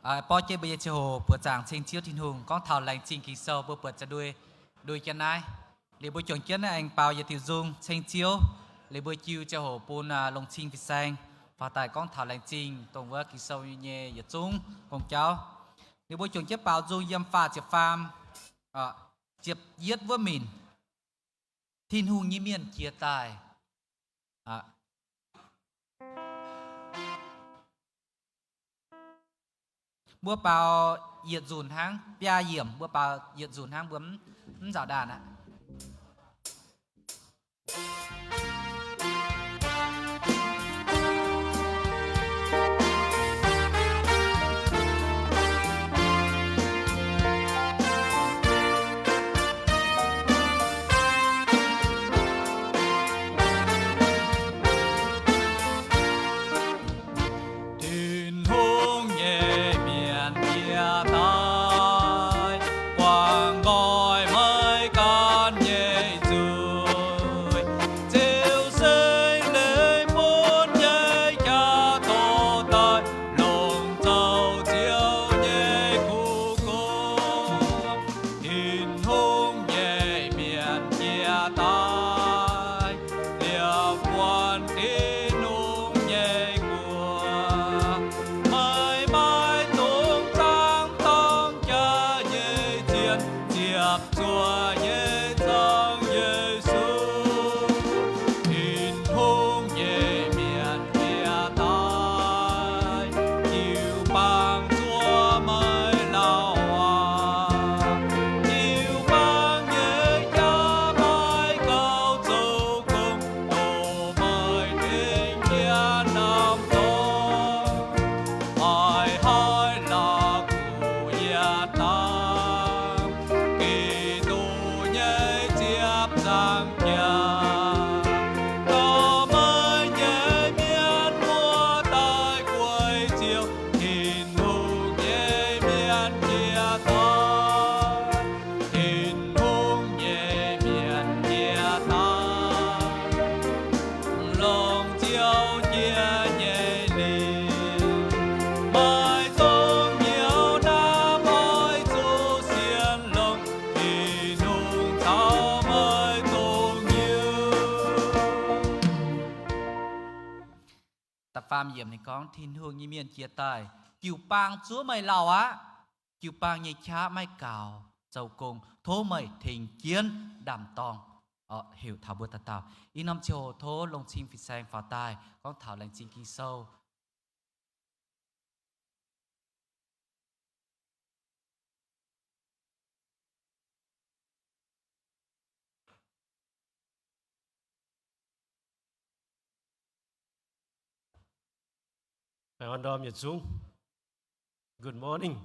Borqv jienv mbuo nyei ziangh hoc buoqc zaangc ceng Ziouv Tin-Hungh, gorngv taux laengz zingh Ging-Sou, mbuo buatc za'gengh duih, duih jienv naaiv. Liuz mbuo juangc jienv naaiv aengx baaux yietc diuc nzung ceng Ziouv. Liuz mbuo jiu ziangh hoc bun Longc Cing fin-saeng faaux daaih gorngv taux laengz zingh dongh wuov Ging-Sou nyei yietc zungv gong-jauv. Liuz mbuo juangc jienv baaux nzung yiem faah ziepc faam, ziepc yietv wuov minc, Tin-Hungh nyei mienh jiex daaih. Mbuo baaux yietc nzunc hnangv, biaa yiemc, mbuo baaux yietc nzunc hnangv, mbuo mv nzaaux ndaanh aqv. Tin-Hungh nyei mienh jiex daaih, guangc nqoi maiv gaanv nyei nzuih, Ziouv Singx Lingh bun nyei jaa dorh daaih, longc zoux Ziouv nyei kuv gong. Tin-Hungh nyei mienh jiex daaih, liepc buonc Tin-Hungh nyei nguoqc. Meih maaih dongh zaangc dorngh jaax nyei zien, ziepc zuoqc nyei zorng Yesu. Tin-Hungh nyei mienh jiex daaih, jiu-baang zuov meih lauh aac. Jiu-baang nyei jaax maiv gaux zoux gong, doh meih tengx jienv norm dorngx. Oix hoiv la'kuqv yietc dangh, Giduc nyei ziepc nzaangc jaax, dorh meih nyei mienh muoz daaih guei Ziouv. Tin-Hungh nyei mienh jiex daaih, Tin-Hungh nyei mienh jiex daaih, longc Ziouv jiex nyei lingc. Maiv dungx nyouz ndaamv oix zuqc sienx longx, Tin-Hungh caux meih dongh nyouz. Da'faam yiemc ninh gorngv, Tin-Hungh nyei mienh jiex daaih, jiu-baang zuov meih lauh aqv. Jiu-baang nyei qaqv maiv gaux zoux gong, tov meih tengx jienv ndaam-dorng. Heuc taux mbuo dauh dauh. Ih norm ziangh hoc tov Longc Cing fin-saeng faaux daaih gorngv taux Laengz Zingh Ging-Sou. Baengh orn ndorm yietc zungv. Good morning.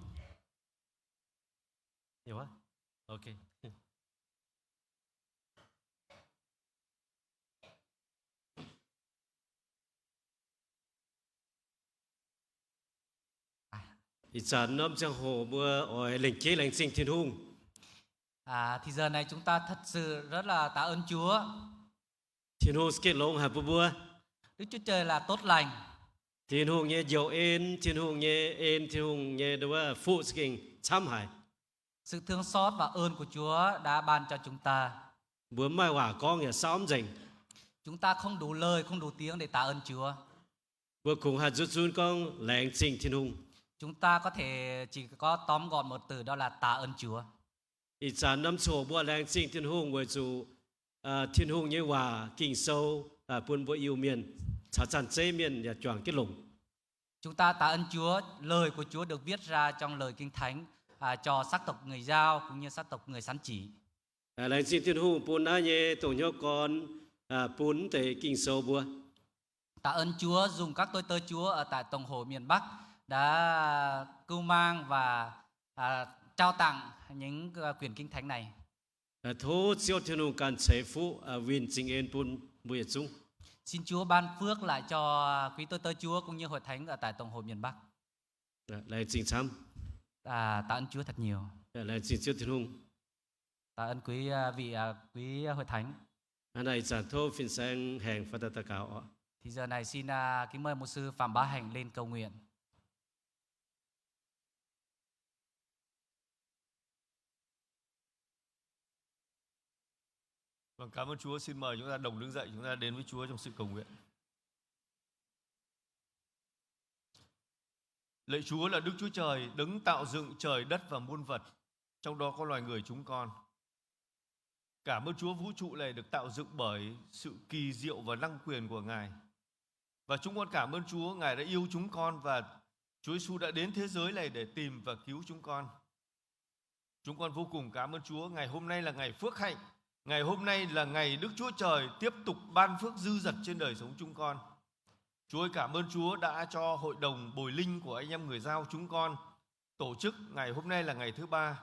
Ih zanc norm ziangh hoc mbuo oix lengc jeiv laengz zingh Tin-Hungh. À, thì giờ này chúng ta thật sự rất là tạ ơn Chúa. Tin-Hungh za'gengh longx haic bun mbuo. Đức Chúa Trời là tốt lành. Tin-Hungh nyei njoux en, Tin-Hungh nyei en, Tin-Hungh nyei nduov fuqv za'gengh camv haic. Sự thương xót và ơn của Chúa đã ban cho chúng ta. Mbuo mv maaih waac gorngv yaac saauv mv nzengc. Chúng ta không đủ lời, không đủ tiếng để tạ ơn Chúa. Mbuo kungx haih nzuqc zunv gorngv laengz zingh Tin-Hungh. Chúng ta có thể chỉ có tóm gọn một từ đó là tạ ơn Chúa. Ih zanc norm ziangh hoc mbuo laengz zingh Tin-Hungh weic zuqc Tin-Hungh nyei waac Ging-Sou bun mbuo Iu-Mienh caux Zanh Zeiv Mienh yaac juangc jienv longc. Chúng ta tạ ơn Chúa, lời của Chúa được viết ra trong lời Kinh Thánh, à, cho sắc tộc người Dao cũng như sắc tộc người Sán Chỉ. Laengz zingh Tin-Hungh bun naaiv nyei dongh hnyouv gorn bun deix Ging-Sou mbuo. Tạ ơn Chúa dùng các tôi tớ Chúa ở tại Tổng hội miền Bắc đã cưu mang và, à, trao tặng những, à, quyển Kinh Thánh này. Tov Ziouv Tin-Hungh ganh ceix fuqv winh zingh en bun mbuo yietc zungv. Xin Chúa ban phước lại cho quý tôi tớ Chúa cũng như hội thánh ở tại Tổng hội miền Bắc. Laengz zingh camv. À, tạ ơn Chúa thật nhiều. Laengz zingh Ziouv Tin-Hungh. Tạ ơn quý, à, vị, à, hội thánh. Hnangv naaic ih zanc tov fin-saeng Hẻng faaux daaih daux gaux oc. Thì giờ này xin, à, kính mời mục sư Phạm Bá Hạnh lên cầu nguyện. Vâng, cảm ơn Chúa. Xin mời chúng ta đồng đứng dậy, chúng ta đến với Chúa trong sự cầu nguyện. Lạy Chúa là Đức Chúa Trời, đấng tạo dựng trời đất và muôn vật, trong đó có loài người chúng con. Cảm ơn Chúa, vũ trụ này được tạo dựng bởi sự kỳ diệu và năng quyền của Ngài. Và chúng con cảm ơn Chúa, Ngài đã yêu chúng con và Chúa Giêsu đã đến thế giới này để tìm và cứu chúng con. Chúng con vô cùng cảm ơn Chúa. Ngày hôm nay là ngày phước hạnh. Ngày hôm nay là ngày Đức Chúa Trời tiếp tục ban phước dư dật trên đời sống chúng con. Chúa ơi, cảm ơn Chúa đã cho hội đồng bồi linh của anh em người Dao chúng con tổ chức ngày hôm nay là ngày thứ ba.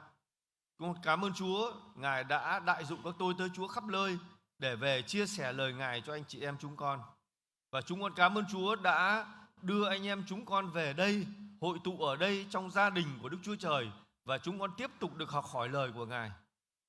Chúng con cảm ơn Chúa, Ngài đã đại dụng các tôi tớ Chúa khắp nơi để về chia sẻ lời Ngài cho anh chị em chúng con. Và chúng con cảm ơn Chúa đã đưa anh em chúng con về đây, hội tụ ở đây trong gia đình của Đức Chúa Trời, và chúng con tiếp tục được học hỏi lời của Ngài.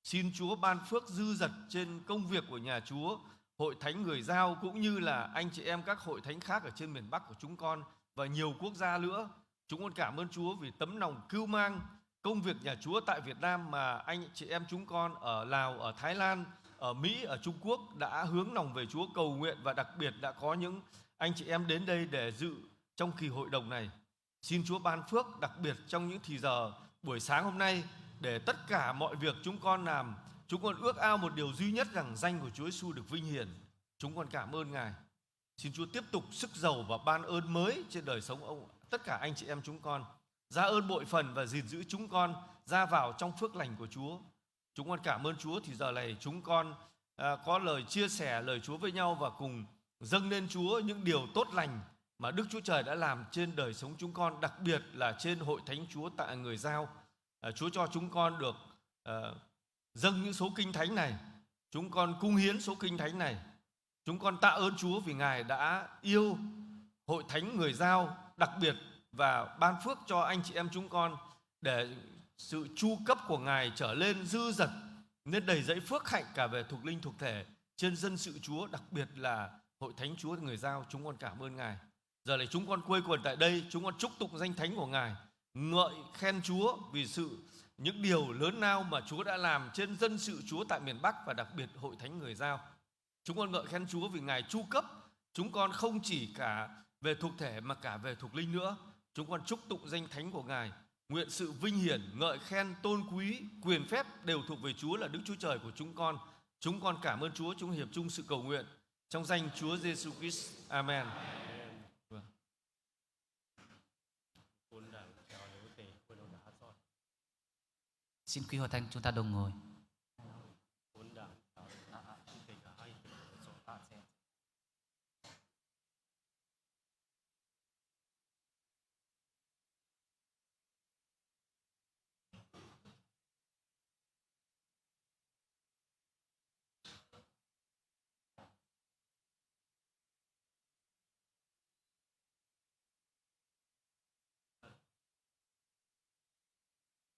Xin Chúa ban phước dư dật trên công việc của nhà Chúa, hội thánh người Dao cũng như là anh chị em các hội thánh khác ở trên miền Bắc của chúng con và nhiều quốc gia nữa. Chúng con cảm ơn Chúa vì tấm lòng cưu mang công việc nhà Chúa tại Việt Nam mà anh chị em chúng con ở Lào, ở Thái Lan, ở Mỹ, ở Trung Quốc đã hướng lòng về Chúa cầu nguyện và đặc biệt đã có những anh chị em đến đây để dự trong kỳ hội đồng này. Xin Chúa ban phước đặc biệt trong những thì giờ buổi sáng hôm nay để tất cả mọi việc chúng con làm, chúng con ước ao một điều duy nhất rằng danh của Chúa Giêsu được vinh hiển. Chúng con cảm ơn Ngài. Xin Chúa tiếp tục sức giàu và ban ơn mới trên đời sống ông, tất cả anh chị em chúng con. Gia ơn bội phần và gìn giữ chúng con ra vào trong phước lành của Chúa. Chúng con cảm ơn Chúa thì giờ này chúng con à, có lời chia sẻ lời Chúa với nhau và cùng dâng lên Chúa những điều tốt lành mà Đức Chúa Trời đã làm trên đời sống chúng con, đặc biệt là trên hội thánh Chúa tại người Dao. À, Chúa cho chúng con được à, dâng những số kinh thánh này. Chúng con cúng hiến số kinh thánh này. Chúng con tạ ơn Chúa vì Ngài đã yêu hội thánh người Dao đặc biệt và ban phước cho anh chị em chúng con để sự chu cấp của Ngài trở lên dư dật, nên đầy dẫy phước hạnh cả về thuộc linh thuộc thể trên dân sự Chúa, đặc biệt là hội thánh Chúa người Dao. Chúng con cảm ơn Ngài. Giờ này chúng con quây quần tại đây, chúng con chúc tụng danh thánh của Ngài, ngợi khen Chúa vì sự những điều lớn lao mà Chúa đã làm trên dân sự Chúa tại miền Bắc và đặc biệt hội thánh người Dao. Chúng con ngợi khen Chúa vì Ngài chu cấp chúng con không chỉ cả về thuộc thể mà cả về thuộc linh nữa. Chúng con chúc tụng danh thánh của Ngài. Nguyện sự vinh hiển, ngợi khen, tôn quý, quyền phép đều thuộc về Chúa là Đức Chúa Trời của chúng con. Chúng con cảm ơn Chúa, chúng hiệp chung sự cầu nguyện trong danh Chúa Giêsu Christ. Amen. Vâng. Xin quý hội thánh chúng ta đồng ngồi.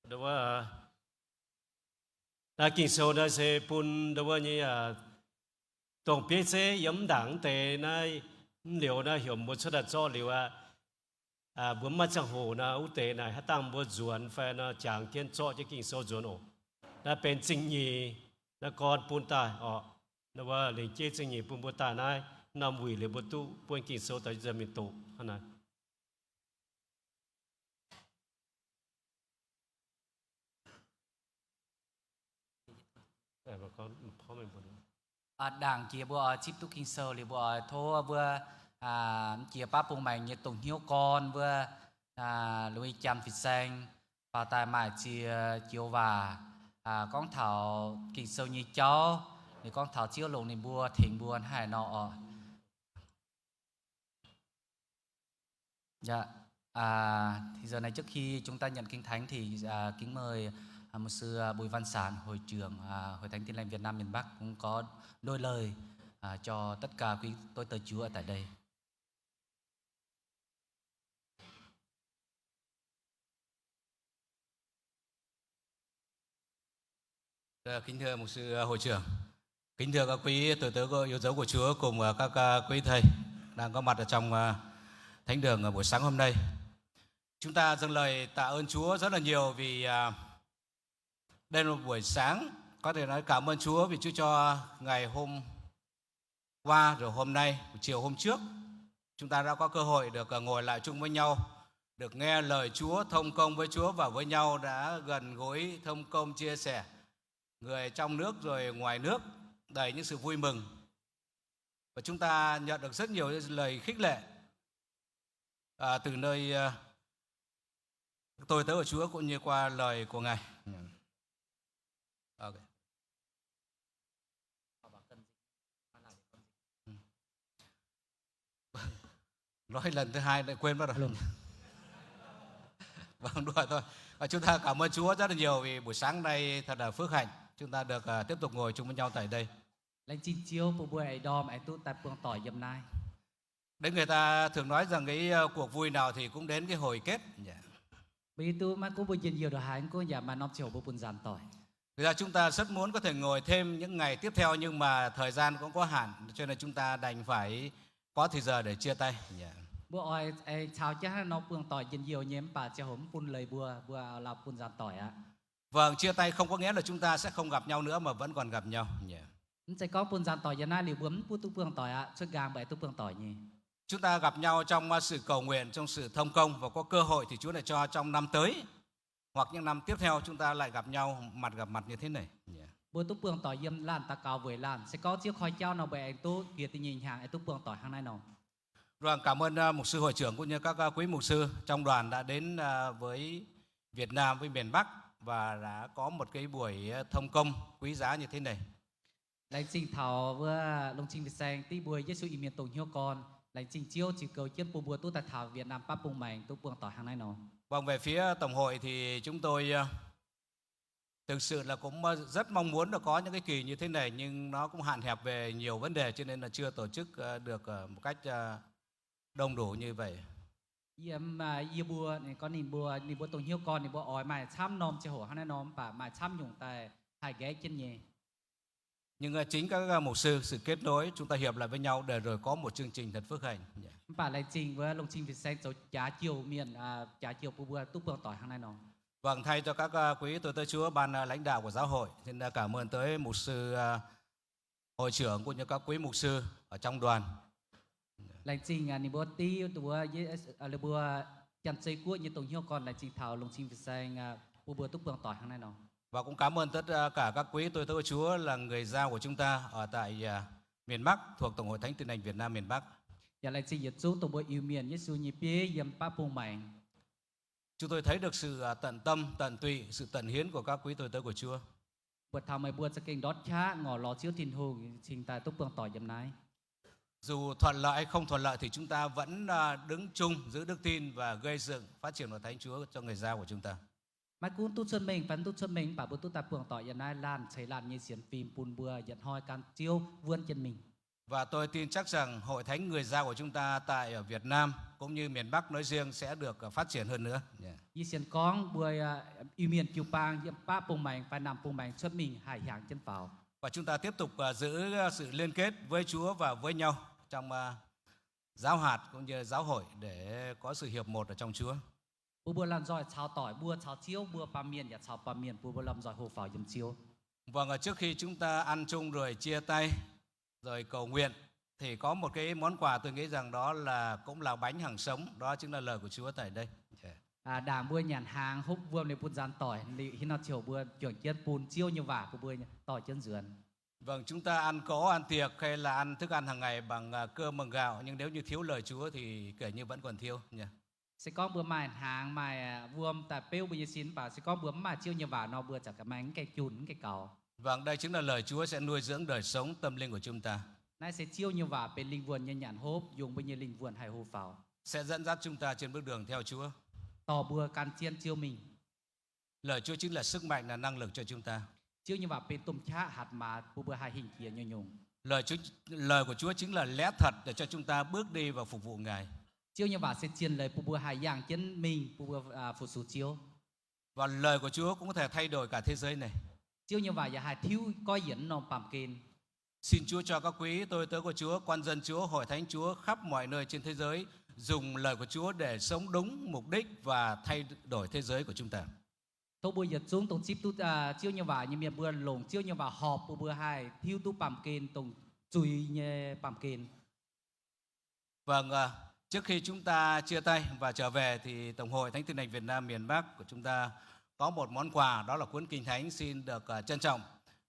Ndo wuov, naaiv Ging-Sou naaiv se bun ndo wuov nyei, dongh bieiv zeiv yiem mv ndaangc mv deix naaiv, mv liuz naaiv heuc mbuo cuotv daaih zorqv liuz aqv. Mbuo mv maaih ziangh hoc naaiv, wuov deix naaic haaix dangh mbuo nzuonx fai nor, jangx jienv zorqv jienv Ging-Sou nzuonx oc. Naaiv benx zingh nyeic, naaiv gorn bun daaih orqc. Naaiv wuov lingc jeiv zingh nyeic bun mbuo daaih naaiv, norm wuic liuz mbuo duqv buonv Ging-Sou daaih nzuonx mingh doqc hnangv naaiv. Ndaangc jiex mbuo oix zipv duqv Ging-Sou liuz mbuo oix tov mbuo jiex baav bung maengx nyei dongh hnyouv gorn mbuo, Louis Jaan Fin-Saeng, faaux daaih maaih ziex joux waac gorngv taux Ging-Sou nyei jauv, ninh gorngv taux Ziouv longc ninh mbuo tengx mbuo hnangv haaix nor orqc. Dạ, à, thì giờ này trước khi chúng ta nhận Kinh Thánh thì à, kính mời à, mục sư à, Bùi Văn Sản, hội trưởng à, Hội Thánh Tin Lành Việt Nam miền Bắc cũng có đôi lời à, cho tất cả quý tôi tớ Chúa ở tại đây. Kính thưa mục sư hội trưởng, kính thưa các quý tôi tớ yêu dấu của Chúa cùng các quý thầy đang có mặt ở trong thánh đường buổi sáng hôm nay. Chúng ta dâng lời tạ ơn Chúa rất là nhiều vì đây là một buổi sáng Có thể nói cảm ơn Chúa vì Chúa cho ngày hôm qua rồi hôm nay, chiều hôm trước, chúng ta đã có cơ hội được, ờ, ngồi lại chung với nhau, được nghe lời Chúa, thông công với Chúa và với nhau đã gần gũi, thông công, chia sẻ, người trong nước rồi ngoài nước, đầy những sự vui mừng. Và chúng ta nhận được rất nhiều lời khích lệ, à, từ nơi, à, tôi tớ của Chúa cũng như qua lời của Ngài. Ok. Nói lần thứ hai lại quên mất rồi. Vâng, đùa thôi. Và chúng ta cảm ơn Chúa rất là nhiều vì buổi sáng nay thật là phước hạnh. Chúng ta được, à, tiếp tục ngồi chung với nhau tại đây. Laengz zingh Ziouv bun mbuo aengx ndorm aengx duqv daaih buangh doic yiem naaiv. Đến người ta thường nói rằng cái, ờ, cuộc vui nào thì cũng đến cái hồi kết. Mbuo hiuv duqv maiv gunv mbuo njien-youh ndongc haaix, gunv yaac maaih norm ziangh hoc mbuo bun nzaanx doic. Thực ra chúng ta rất muốn có thể ngồi thêm những ngày tiếp theo nhưng mà thời gian cũng có hạn, cho nên chúng ta đành phải có thì giờ để chia tay. Mbuo oix aengx caux jienv hnangv nor buangh doic njien-youh nyei, mv baac ziangh hoc mv bun leiz mbuo, mbuo lauh bun nzaanx doic aqv. Vâng, chia tay không có nghĩa là chúng ta sẽ không gặp nhau nữa mà vẫn còn gặp nhau. Mv zeiz gorngv bun nzaanx doic yiem naaiv liuz mbuo mv duqv buangh doic aqv, cuotv nqaang mbuo aengx duqv buangh doic nyei. Chúng ta gặp nhau trong, à, sự cầu nguyện, trong sự thông công và có cơ hội thì Chúa lại cho trong năm tới hoặc những năm tiếp theo chúng ta lại gặp nhau, mặt gặp mặt như thế này. Mbuo duqv buangh doic yiem laanh daux gaux weic laanh. Se gorngv Ziouv koi jauv nor mbuo aengx duqv bieqc da'nyeic hnyangx aengx duqv buangh doic hnangv naaiv nor. Vâng, cảm ơn, à, mục sư hội trưởng cũng như các, à, quý mục sư trong đoàn đã đến, à, với Việt Nam, với miền Bắc và đã có một cái buổi, à, thông công quý giá như thế này. Laengz zingh taux wuov Longc Cing Fin-Saeng div mbuo Yesu Iu-Mienh dongh hnyouv gorn. Laengz zingh Ziouv ziux goux jienv bun mbuo duqv daaih taux Việt Nam baav bung maengx duqv buangh doic hnangv naaiv nor. Vâng, về phía tổng hội thì chúng tôi, à, thực sự là cũng, à, rất mong muốn là có những cái kỳ như thế này nhưng nó cũng hạn hẹp về nhiều vấn đề cho nên là chưa tổ chức, à, được, à, một cách, à, đông đủ như vậy. Yiem, à, yie mbuo, ninh gorngv ninh mbuo, ninh mbuo dongh hnyouv gorn ninh mbuo oix maaih camv norm ziangh hoc hnangv naaiv nor, mv baac maaih camv nyungc daaih haih nqaeqv jienv nyei. Nhưng, à, chính các, à, mục sư, sự kết nối, chúng ta hiệp lại với nhau để rồi có một chương trình thật phước hạnh. Mv baac laengz zingh wuov Longc Cing Fin-Saeng zoux jaax jouh mienh, à, jaax jouh bun mbuo duqv buangh doic hnangv naaiv nor. Vâng, thay cho các, à, quý tôi tớ Chúa, ban, à, lãnh đạo của giáo hội, xin, à, cảm ơn tới mục sư, à, hội trưởng cũng như các quý mục sư ở trong đoàn. Laengz zingh, à, ninh mbuo div wuov, à, ninh mbuo Janx-Zei Guoqv nyei dongh hnyouv gorn, laengz zingh taux Longc Cing Fin-Saeng, à, bun mbuo duqv buangh doic hnangv naaiv nor. Và cũng cảm ơn tất cả các quý tôi tớ Chúa là người giao của chúng ta ở tại, à, miền Bắc thuộc Tổng hội Thánh Tin Lành Việt Nam miền Bắc. Yaac laengz zingh yietc zungv dongh mbuo Iu-Mienh Yesu nyei bieiv yiem baav bung maengx. Chúng tôi thấy được sự, à, tận tâm, tận tụy, sự tận hiến của các quý tôi tớ của Chúa. Buatc taux meih mbuo za'gengh ndortv qaqv ngorc lorz Ziouv Tin-Hungh cingx daaih duqv buangh doic yiem naaiv. Dù thuận lợi hay không thuận lợi thì chúng ta vẫn, à, đứng chung, giữ đức tin và gây dựng, phát triển hội thánh Chúa cho người giao của chúng ta. Maiv gunv duqv cuotv mengh fai mv duqv cuotv mengh, mv baac mbuo duqv daaih buangh doic yiem naaiv, laanh ceix laanh nyei sienx fim bun mbuo yietc hnoi gan Ziouv wuonv jienv mingh. Và tôi tin chắc rằng hội thánh người giao của chúng ta tại ở Việt Nam cũng như miền Bắc nói riêng sẽ được, ờ, phát triển hơn nữa. Yie sienx gorngv mbuo, à, Iu-Mienh jiu-baang yiem baav bung maengx fai naamh bung maengx cuotv mingh haih hiaangx jienv faaux. Và chúng ta tiếp tục, ờ, giữ sự liên kết với Chúa và với nhau trong, ờ, giáo hạt cũng như giáo hội để có sự hiệp một ở trong Chúa. Bun mbuo lomh nzoih caux doic mbuo caux Ziouv, mbuo baamh mienh yaac caux baamh mienh, bun mbuo lomh nzoih hlo faaux yiem Ziouv. Vâng, à, trước khi chúng ta ăn chung rồi chia tay, rồi cầu nguyện, thì có một cái món quà tôi nghĩ rằng đó là cũng là bánh hằng sống, đó chính là lời của Chúa tại đây. À, ndaangc mbuo nyanc hnaangx hopv wuom liuz bun nzaanx doic liuz, haaix norm ziangh hoc mbuo juangc jienv bun Ziouv nyei waac bun mbuo dorh jienv nzuonx. Vâng, chúng ta ăn cỗ ăn tiệc hay là ăn thức ăn hàng ngày bằng, à, cơm bằng gạo, nhưng nếu như thiếu lời Chúa thì kể như vẫn còn thiếu nhỉ. Se gorngv mbuo maaih hnaangx maaih, à, wuom daaih beuv mbuo nyei sin, mv baac se gorngv mbuo mv maaih Ziouv nyei waac nor, mbuo za'gengh maiv gaengh junh, mv gaengh gaux. Vâng, đây chính là lời Chúa sẽ nuôi dưỡng đời sống tâm linh của chúng ta. Naaiv se Ziouv nyei waac benx lingh wuonh nyei nyanc hopv, yungz mbuo nyei lingh wuonh haih hlo faaux. Sẽ dẫn dắt chúng ta trên bước đường theo Chúa. Dorh mbuo gan jienv Ziouv mingh. Lời Chúa chính là sức mạnh, là năng lực cho chúng ta. Ziouv nyei waac benx domh qaqv hatc maaz bun mbuo haih hingh jiex nyungc-nyungc. Lời Chúa, lời của Chúa chính là lẽ thật để cho chúng ta bước đi và phục vụ Ngài. Ziouv nyei waac se zien leiz bun mbuo haih yangh jienv mingh, bun mbuo, à, fu-sux Ziouv. Và lời của Chúa cũng có thể thay đổi cả thế giới này. Ziouv nyei waac yaac haih tiuv goiv yienc norm baamh gen. Xin Chúa cho các quý tôi tớ của Chúa, con dân Chúa, hội thánh Chúa khắp mọi nơi trên thế giới dùng lời của Chúa để sống đúng mục đích và thay đổi thế giới của chúng ta. Tov mbuo yietc zungv dongh zipv duqv Ziouv nyei waac nyei mienh mbuo longc Ziouv nyei waac horpc bun mbuo haih hiuv duqv baamh gen dongh zuiz nyei baamh gen. Vâng, à, trước khi chúng ta chia tay và trở về thì Tổng hội Thánh Tin Lành Việt Nam miền Bắc của chúng ta có một món quà, đó là cuốn Kinh Thánh xin được, à, trân trọng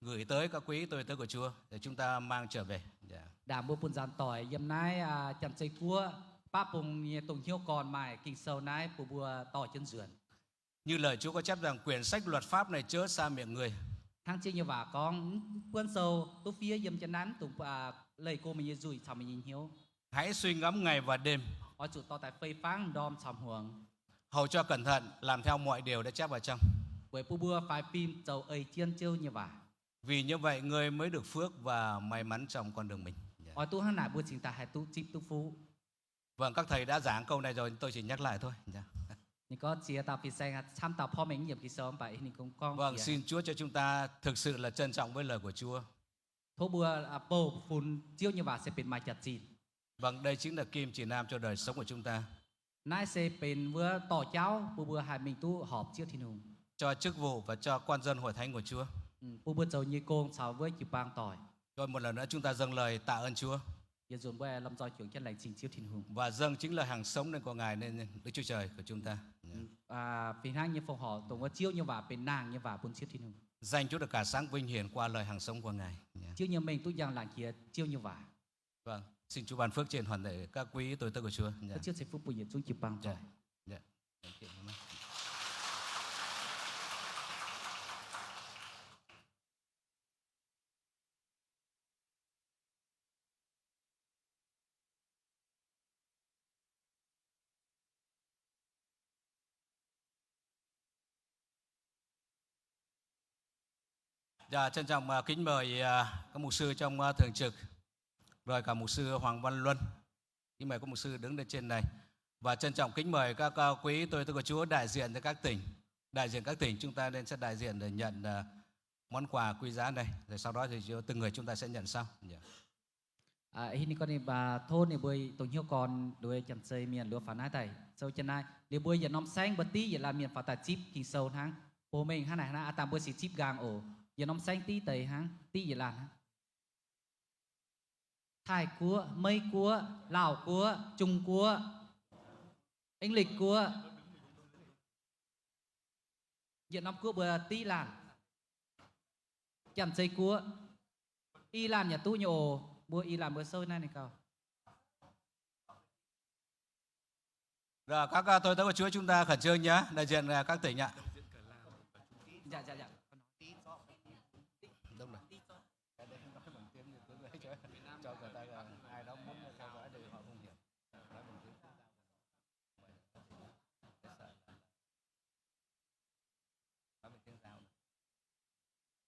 gửi tới các quý tôi tớ của Chúa để chúng ta mang trở về. Dạ. Ndaangc mbuo bun nzaanx doic yiem naaiv, à, Janx-Zei Guoqv baav bung nyei dongh hnyouv gorn maaih Ging-Sou naaiv bun mbuo dorh jienv nzuonx. Như lời Chúa có chép rằng quyển sách luật pháp này chớ xa miệng người. Hnangv Ziouv nyei waac gorngv, mv buonv sou duqv fiev yiem jienv naaiv, mv dungx, à, leih go meih nyei nzuih caux meih nyei hnyouv. Hãy suy ngẫm ngày và đêm. Oix zuqc dorh daaih fei fangv ndorm caux hmuangx. Hầu cho cẩn thận làm theo mọi điều đã chép vào trong. Weic bun mbuo faix fim zoux ei jienv Ziouv nyei waac. Vì như vậy ngươi mới được phước và may mắn trong con đường mình. Oix duqv hnangv naaic mbuo cingx daaih haih duqv zipv duqv fuqv. Vâng, các thầy đã giảng câu này rồi, tôi chỉ nhắc lại thôi. Ninh gorngv ziex dauh fin-saeng camv dauh porv mengh yiemc Ging-Sou mv baac ninh kungx gorngv. Vâng, xin Chúa cho chúng ta thực sự là trân trọng với lời của Chúa. Tov mbuo, à, bouh funx Ziouv nyei waac se benx maaih jaax-zinh. Vâng, đây chính là kim chỉ nam cho đời sống của chúng ta. Naaiv se benx wuov dorh jauv bun mbuo haih mingh duqv horpc Ziouv Tin-Hungh. Cho chức vụ và cho con dân hội thánh của Chúa. Bun mbuo zoux nyei gong caux wuov jiu-baang doic. Cho một lần nữa chúng ta dâng lời tạ ơn Chúa. Yietc nzunc mbuo aengx lomh nzoih juangc jienv laengz zingh Ziouv Tin-Hungh. Và dâng chính lời hằng sống nên của Ngài nên Đức Chúa Trời của chúng ta. Fih hnangv nyei fongc horc dongh wuov Ziouv nyei waac benx nangh nyei waac bun Ziouv Tin-Hungh. Dành Chúa được cả sáng vinh hiển qua lời hằng sống của Ngài. Ziouv nyei mengh duqv njang laangc jiex Ziouv nyei waac. Vâng, xin Chúa ban phước trên toàn thể các quý tôi tớ của Chúa. Ziouv ceix fuqv bun yietc zungv jiu-baang doic. Dạ, trân trọng, à, kính mời, à, các mục sư trong, à, thường trực, rồi cả mục sư Hoàng Văn Luân. Kính mời các mục sư đứng lên trên này. Và trân trọng kính mời các, à, quý tôi tớ của Chúa đại diện cho các tỉnh. Đại diện các tỉnh chúng ta nên sẽ đại diện để nhận, à, món quà quý giá này. Rồi sau đó thì từng người chúng ta sẽ nhận sau. Hih ninh gorngv ninh mbuo tov ninh mbuo dongh hnyouv gorn nduov Janx-Zei mienh nduov faaux naaiv daaih sou jienv naaiv. Liuz mbuo yietc norm saengv mbuo div yietc laanh mienh faaux daaih zipv Ging-Sou hnangv. Bov mengh hnangv naaic hnangv, aa dangh mbuo sic zipv nqaang oc. Yietc norm saengv div deix hnangv, div yietc laanh hnangv. Taiv Guoqv, Meiv Guoqv, Laauh Guoqv, Zung Guoqv, Eng^likv Guoqv. Yietc norm guoqv mbuo div laanh. Janx-Zei Guoqv, i laanh yaac duqv nyei oc. Mbuo i laanh mbuo souv naaiv ninh gauh. Rồi, các, à, tôi tớ của Chúa chúng ta khẩn trương nhé, đại diện, à, các tỉnh ạ. Dạ, dạ, dạ. Đúng rồi. Cái đấy nói bằng tiếng Việt, cho người ta, à, ai đó muốn theo dõi thì họ không hiểu. Nói bằng tiếng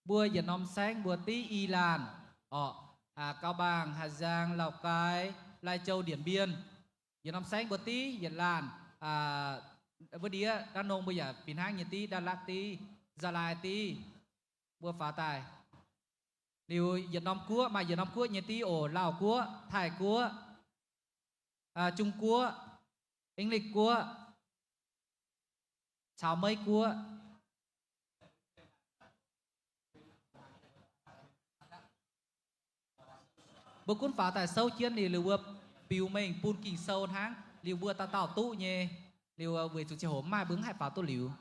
Mbuo yietc norm saengv mbuo div i laanh orqc, Cao Bằng, Hà Giang, Lào Cai, Lai Châu, Điện Biên. Yietc norm saengv mbuo div yietc laanh, wuov ndiev Đắk Nông mbuo yaac fih hnangv nyei div, Đắk Lắk div, Gia Lai div, mbuo faaux daaih. Liuz yietc norm guoqv maaih yietc norm guoqv nyei div oc, Laauh Guoqv, Taiv Guoqv, Zung Guoqv, Eng^likv Guoqv, caux Meiv Guoqv. Mbuo gunv faaux daaih souv jienv liuz, liuz mbuo biux mengh bun Ging-Sou hnangv, liuz mbuo dauh dauh duqv nyei. Liuz weic zuqc ziangh hoc mv maaih, mbuo mv haih faaux duqv liuz.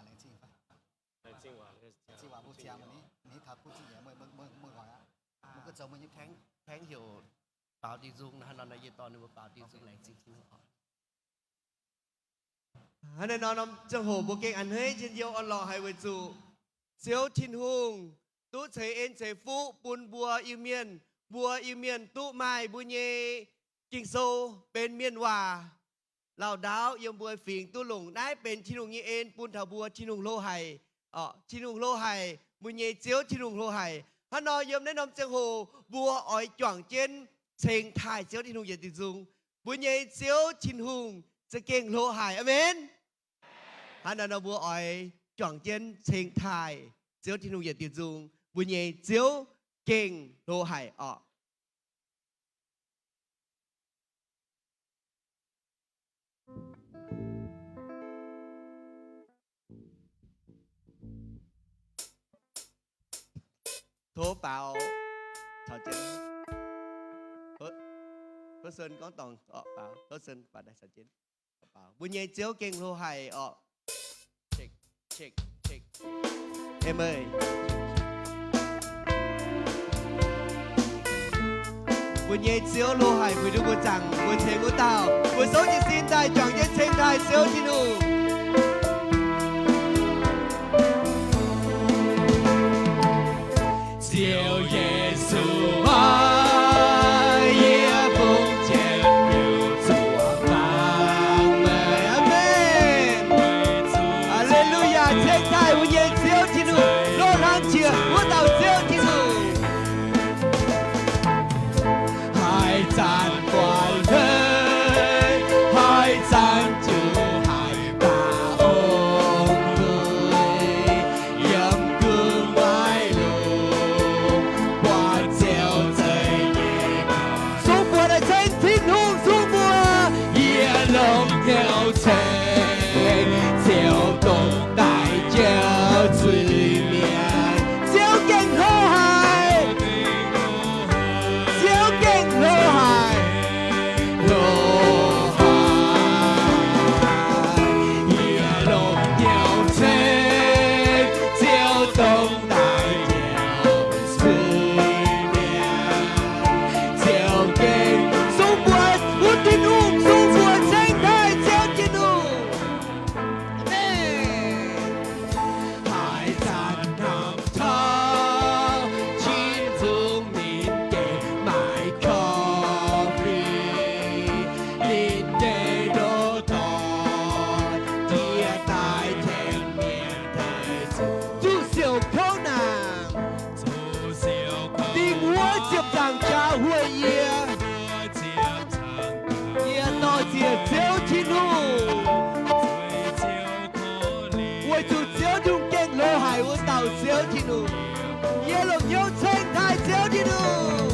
laengz zingh waac mbuo ziangx, mbuo taux kuv zingh nyei, mbuo, mbuo, mbuo nqoi aqv. Mbuo ganh zoux mbuo nyei kaengv heuc baaux diuh nzung, hnangv nor yie dorh ninh mbuo baaux diuh nzung laengz zingh Tin-Hungh oc. Hnangv naaiv nor norm ziangh hoc mbuo gengh a'hneiv njien-youh orn-lorqc haic weic zuqc Ziouv Tin-Hungh duqv ceix en ceix fuqv bun mbuo Iu-Mienh. Mbuo Iu-Mienh duqv maaih mbuo nyei Ging-Sou benx mienh waac lauh ndaauv yiem mbuo fingx duqv longc. Naaiv benx Tin-Hungh nyei en bun taux mbuo. Tin-Hungh hlo haic, Tin-Hungh hlo haic, mbuo nyei Ziouv Tin-Hungh hlo haic. Hnangv nor yiem naaiv norm ziangh hoc mbuo oix juangc jienv ceng taaih Ziouv Tin-Hungh yietc diuh nzung. Mbuo nyei Ziouv Tin-Hungh za'gengh hlo haic. Aamen. Hnangv naaiv nor mbuo oix juangc jienv ceng taaih Ziouv Tin-Hungh yietc diuh nzung. Mbuo nyei Ziouv gengh hlo haic orqc. Tov baaux caux jienv. Tov Sun gorngv dorngc orqc, baaux. Tov Sun baaux daaih caux jienv. Mbuo nyei Ziouv gengh hlo haic orqc. Amen. Mbuo nyei Ziouv hlo haic, mbuo duqv mbuo zaangc mbuo ceng wuov dauh. Mbuo souv jiez sin daaih juangc jienv ceng taaih Ziouv Tin-Hungh. Ziouv Yesu aah, yie fongc jienv liuz zuoqc mangc meih. Aamen. Aa^le^lu^yaa. Ceng taaih mbuo nyei Ziouv Tin-Hungh, lorqc hlang jiex wuov dauh Ziouv Tin-Hungh. Haaix zanc guanh hleix, haaix zanc ziouc haaix dauh ong-nzuih, yiem gu'nguaaic lungh buatc Ziouv zeiz nyei. Sung buatc ceng Tin-Hungh sung mbuo, yie longc hnyouv ceng, Ziouv dongh daaih jauv zuiz-mienh. Ziouv gengh hlo haic. Ziouv gengh hlo haic. Hlo haic. Yie longc hnyouv ceng, Ziouv dongh daaih jauv zuiz-mienh. Ziouv gengh, sung mbuo wuov Tin-Hungh, sung mbuo ceng taaih Ziouv Tin-Hungh. Aamen. Haaix zanc hnamv taux cin nzung ninh gengh maaih korv-fingx, ninh gengh ndoqv doic, diex daaih tengx mienh taaih zuqc siouc kouv naanc. Dingc wuov ziepc nzaangc jaax hueih yie, yie dorh nziex Ziouv Tin-Hungh. Weic zuqc Ziouv Tin-Hungh gengh hlo haic wuov dauh Ziouv Tin-Hungh. Yie longc hnyouv ceng taaih Ziouv Tin-Hungh.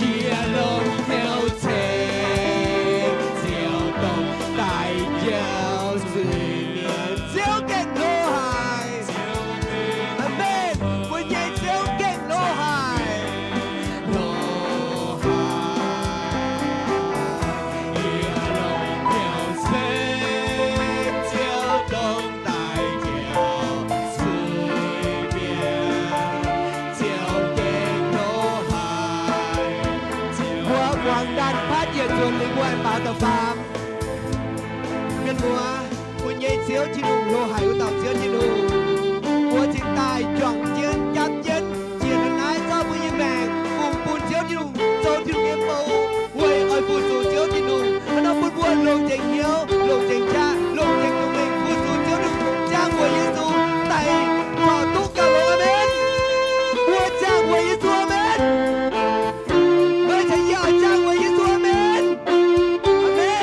Yie longc hnyouv ceng, Ziouv dongh daaih jauv zuiz-mienh. Ziouv gengh hlo haic. Aamen. Mbuo nyei Ziouv gengh hlo haic. Hlo haic. Yie longc hnyouv ceng, Ziouv dongh daaih jauv zuiz-mienh. Ziouv gengh hlo haic. Mbuo muangx daan fatv yietc nzuonx liuz mbuo baaux da'faam. Mienh muoz, mbuo nyei Ziouv Tin-Hungh hlo haic wuov dauh Ziouv Tin-Hungh. Mbuo cingx daaih juangc jienv, jangv jienv, jiex taux naaiv zorqv mbuo nyei maengc fungx bun Ziouv Tin-Hungh, zoux Tin-Hungh nyei bou, weic oix fu-sux Ziouv Tin-Hungh. Hnangv nor bun mbuo longc nzengc hnyouv, longc nzengc qaqv, longc nzengc lungh lingc fu-sux Ziouv Tin-Hungh, ziangh weic Yesu daaih zorc duqv gauh longx. Aamen. Mbuo ziangh weic Yesu. Aamen. Meih caux yie oix ziangh weic Yesu. Aamen. Aamen.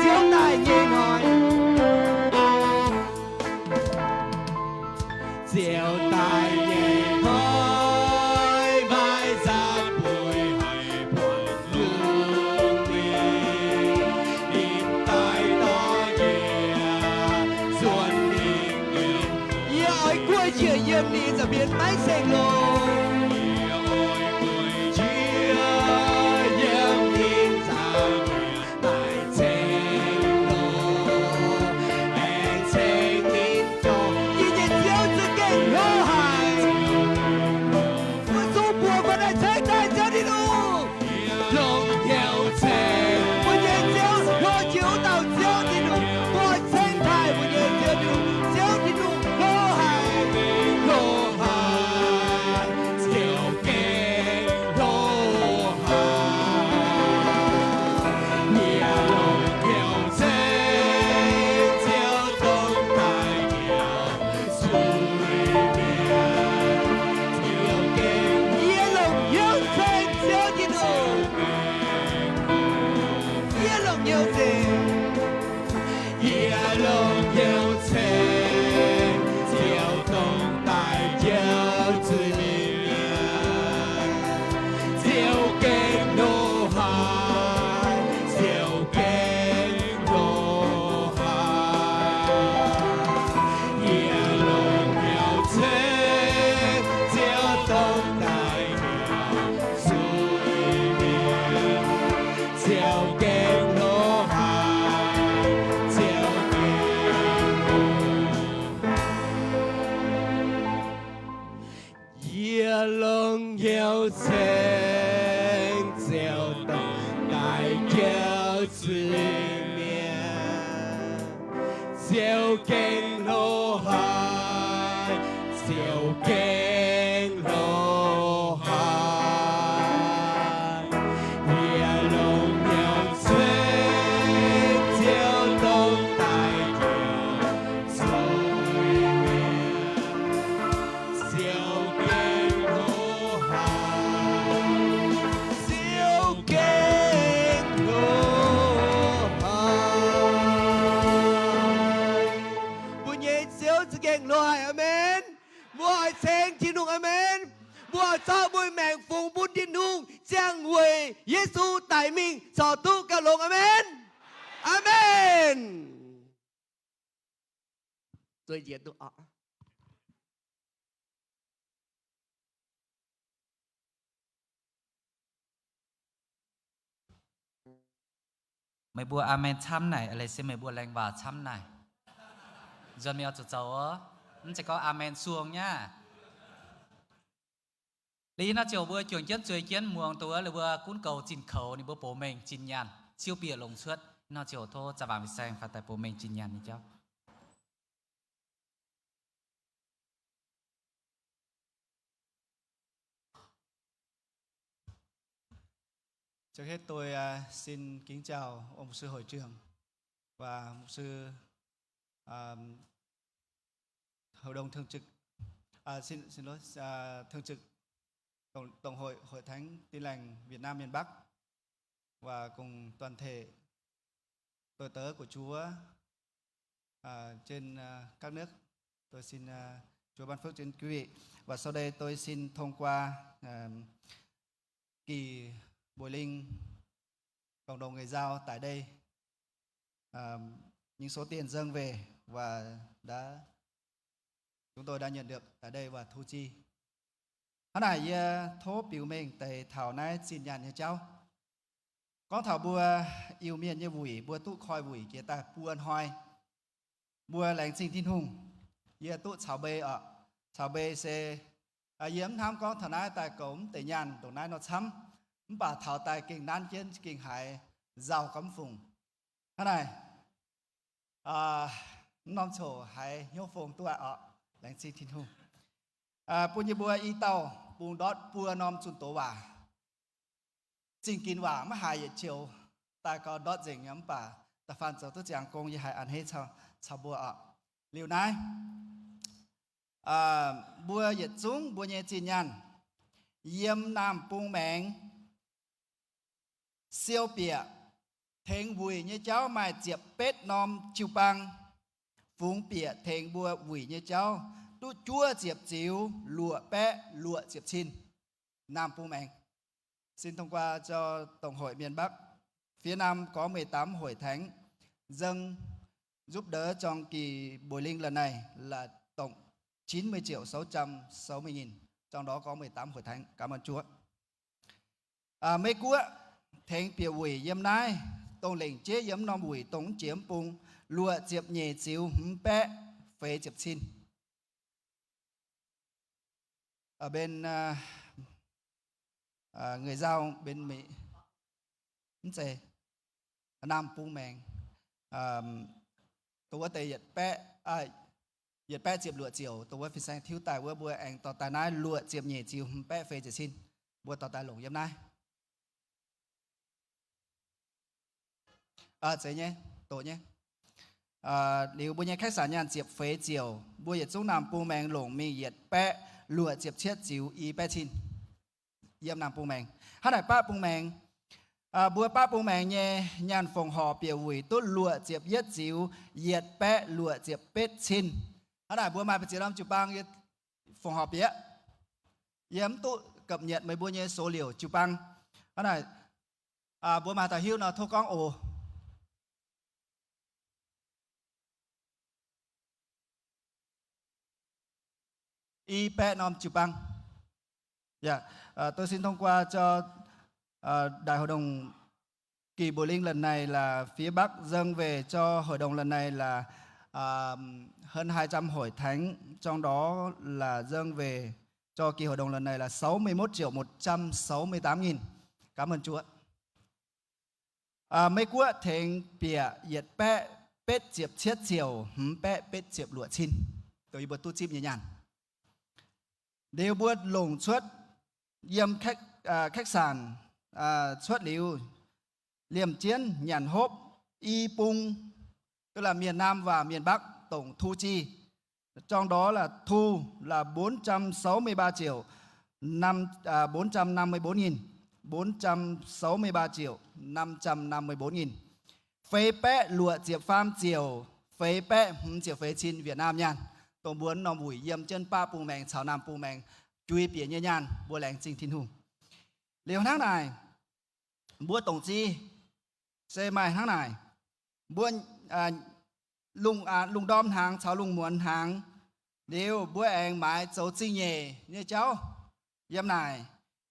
Ziouv daaih nyei hnoi. Ziouv daaih nyei hnoi, maaih nzangc bueix haic buatc lungh lingh. Ninh daaih dorh yie nzuonx mingh yiem. Yie oix guoqv njiec yiem ninh nza'hmien maiv ceng-longx. Yie oix guoqv njiec yiem ninh nza'hmien maiv ceng-longx, aengx ceng Yie longc hnyouv ceng, yie longc hnyouv ceng, Ziouv dongh daaih njoux zuiz-mienh mienh. Ziouv gengh nor haaix, Ziouv gengh nor haaix. Yie longc hnyouv ceng, Ziouv dongh daaih njoux zuiz-mienh mienh. Ziouv gengh nor haaix, Ziouv gengh nor haaix. Yie longc hnyouv ceng, Ziouv dongh daaih njoux zuiz-mienh mienh. Ziouv gengh nor haaix, Ziouv gengh nor haaix. Yie longc hnyouv ceng, Ziouv dongh daaih njoux zuiz-mienh mienh. Ziouv gengh nor haaix, Ziouv gengh nor haaix. Mbuo nyei Ziouv za'gengh nor haic, aamen. Mbuo oix ceng Tin-Hungh, aamen. Mbuo oix zorqv mbuo nyei maengc fungx bun Tin-Hungh ziangh weic Yesu daic mingh corc duqv gauh longx, aamen. Aamen. Meih mbuo aamen camv naaic, leiz se meih mbuo laengz waac camv naaic. Nzuonx mingh oix zuqc zoux oc. Mv zeiz gorngv aamen suong nyei aqv. Liuz yie nor ziouc mbuo juangc jienv zueiz jienv muangx dongh wuov, liuz mbuo gunv goux zinh koux, ninh mbuo bowx mengh zinh nyaanh, ciouv bieqc longc cuotv. Nor ziouc tov zaah waanc fin-saeng faix daaih bowx mengh zinh nyaanh nyei jauv. Trước hết tôi, à, xin kính chào ông mục sư hội trưởng và mục sư, à, hội đồng thường trực, à, xin, xin lỗi, à, thường trực Tổng, Tổng hội Hội Thánh Tin Lành Việt Nam miền Bắc và cùng toàn thể tôi tớ của Chúa, à, trên, à, các nước. Tôi xin, à, Chúa ban phước trên quý vị. Và sau đây tôi xin thông qua, à, kỳ bồi linh cộng đồng người Dao tại đây, à, những số tiền dâng về và đã, chúng tôi đã nhận được tại đây và thu chi. Hnangv naaic yie tov biux mengh deix taux naaiv zinh nyaanh nyei jauv. Gorngv taux mbuo Iu-Mienh nyei wuic, mbuo duqv koi wuic jiex daaih buo hnoi, mbuo laengz zingh Tin-Hungh, yie duqv caux mbei oc. Caux mbei se, yie mv hnamv gorngv taux naaiv daaih goux mv deix nyaanh ndongc naaiv nor camv, mv baac taux daaih gengh nanv jienv gengh haiz nzauh gomv fungc. Hnangv naaic, mv norm coc haiz hnyouv fong duqv aqv oc. Laengz zingh Tin-Hungh. Bun yie mbuo i dauh bungx ndortv buo norm zunh doz waac. Zingh ginx waac maiv haiz yietc joux, daaih gau ndortv nzengc nyei, mv baac da'faanh zoux duqv ziangx gong yie haiz a'hneiv caux mbuo oc. Liuz naaiv, mbuo yietc zungv mbuo nyei zinh nyaanh yiem Naamh Bung Maengx siou bieqc tengx wuic nyei jauv maaih ziepc betv norm jiu-baang fungx bieqc tengx mbuo wuic nyei jauv duqv juov ziepc ziux luoqc baeqv luoqc ziepc cin. Naamh Bung Maengx. Xin thông qua cho Tổng hội miền Bắc, phía Nam có mười tám hội thánh dâng giúp đỡ trong kỳ bồi linh lần này là tổng chín mươi triệu sáu trăm sáu mươi nghìn, trong đó có mười tám hội thánh. Cảm ơn Chúa. Meiv Guoqv tengx bieqc wuic yiem naaiv, dongh lengc jeiv yiem norm wuic dongh jiex mv bung luoqc ziepc nyeic ziux hmz baeqv feix ziepc cin. Benx người Dao, benx mv zeiz, Naamh Bung Maengx, dongh wuov deix yietc baeqv, yietc baeqv ziepc luoqc ziouc, dongh wuov fin-saeng tiuv daaih wuov, mbuo aengx dorh daaih naaiv luoqc ziepc nyeic ziux hmz baeqv feix ziepc cin, mbuo dorh daaih longc yiem naaiv. Zeiz nyei, doqc nyei. Liuz mbuo nyei khách sạn nyaanh ziepc feix ziouc, mbuo yietc zungv Naamh Bung Maengx longc mingh yietc baeqv luoqc ziepc cietv ziux i baeqv cin. Yiem Naamh Bung Maengx. Hnangv naaic baqv bung maengx, Mbuo baav bung maengx nyei nyaanh fongc horc bieqc wuic duqv luoqc ziepc yietv ziux yietc baeqv luoqc ziepc betv cin. Hnangv naaic mbuo maaih ba'ziex norm jiu-baang yie fongc horc bieqc. Yie mv duqv gapv nyietc meih mbuo nyei số liệu jiu-baang. Hnangv naaic mbuo maaih taux hiuv nor tov gorngv oc. I baeqv norm jiu-baang. Tôi xin thông qua cho Đại hội đồng kỳ Bùi Linh lần này là phía Bắc dâng về cho hội đồng lần này là hơn hai trăm hội thánh, trong đó là dâng về cho kỳ hội đồng lần này là sáu mươi mốt triệu một trăm sáu mươi tám nghìn. Cảm ơn Chúa. Meiv Guoqv tengx bieqc yietc baeqv betv ziepc cietv ziouc hmz baeqv betv ziepc luoqc cin, dongh yie mbuo duqv zipv nyei nyaanh. Liuz mbuo longc cuotv yiem khách sạn cuotv liuz, liemh jienv nyanc hopv i bung, tức là miền Nam và miền Bắc tổng thu chi. Trong đó là thu là bốn trăm sáu mươi ba triệu năm, à, bốn trăm năm mươi bốn nghìn, bốn trăm sáu mươi ba triệu năm trăm năm mươi bốn nghìn. Feix baeqv luoqc ziepc faam ziouc feix baeqv hmz ziepc feix cin Việt Nam nyaanh, dongh mbuo norm wuic yiem jienv baav bung maengx caux naamh bung maengx jui bieqc nyei nyaanh, mbuo laengz zingh Tin-Hungh. Liuz hnangv naaic, mbuo dongc ziv se maaih hnangv naaic. Mbuo lungh, lungh ndorm hnaangx caux lungh muonz hnaangx, liuz mbuo aengx maaiz zoux zingh nyeic nyei jauv yiem naaic.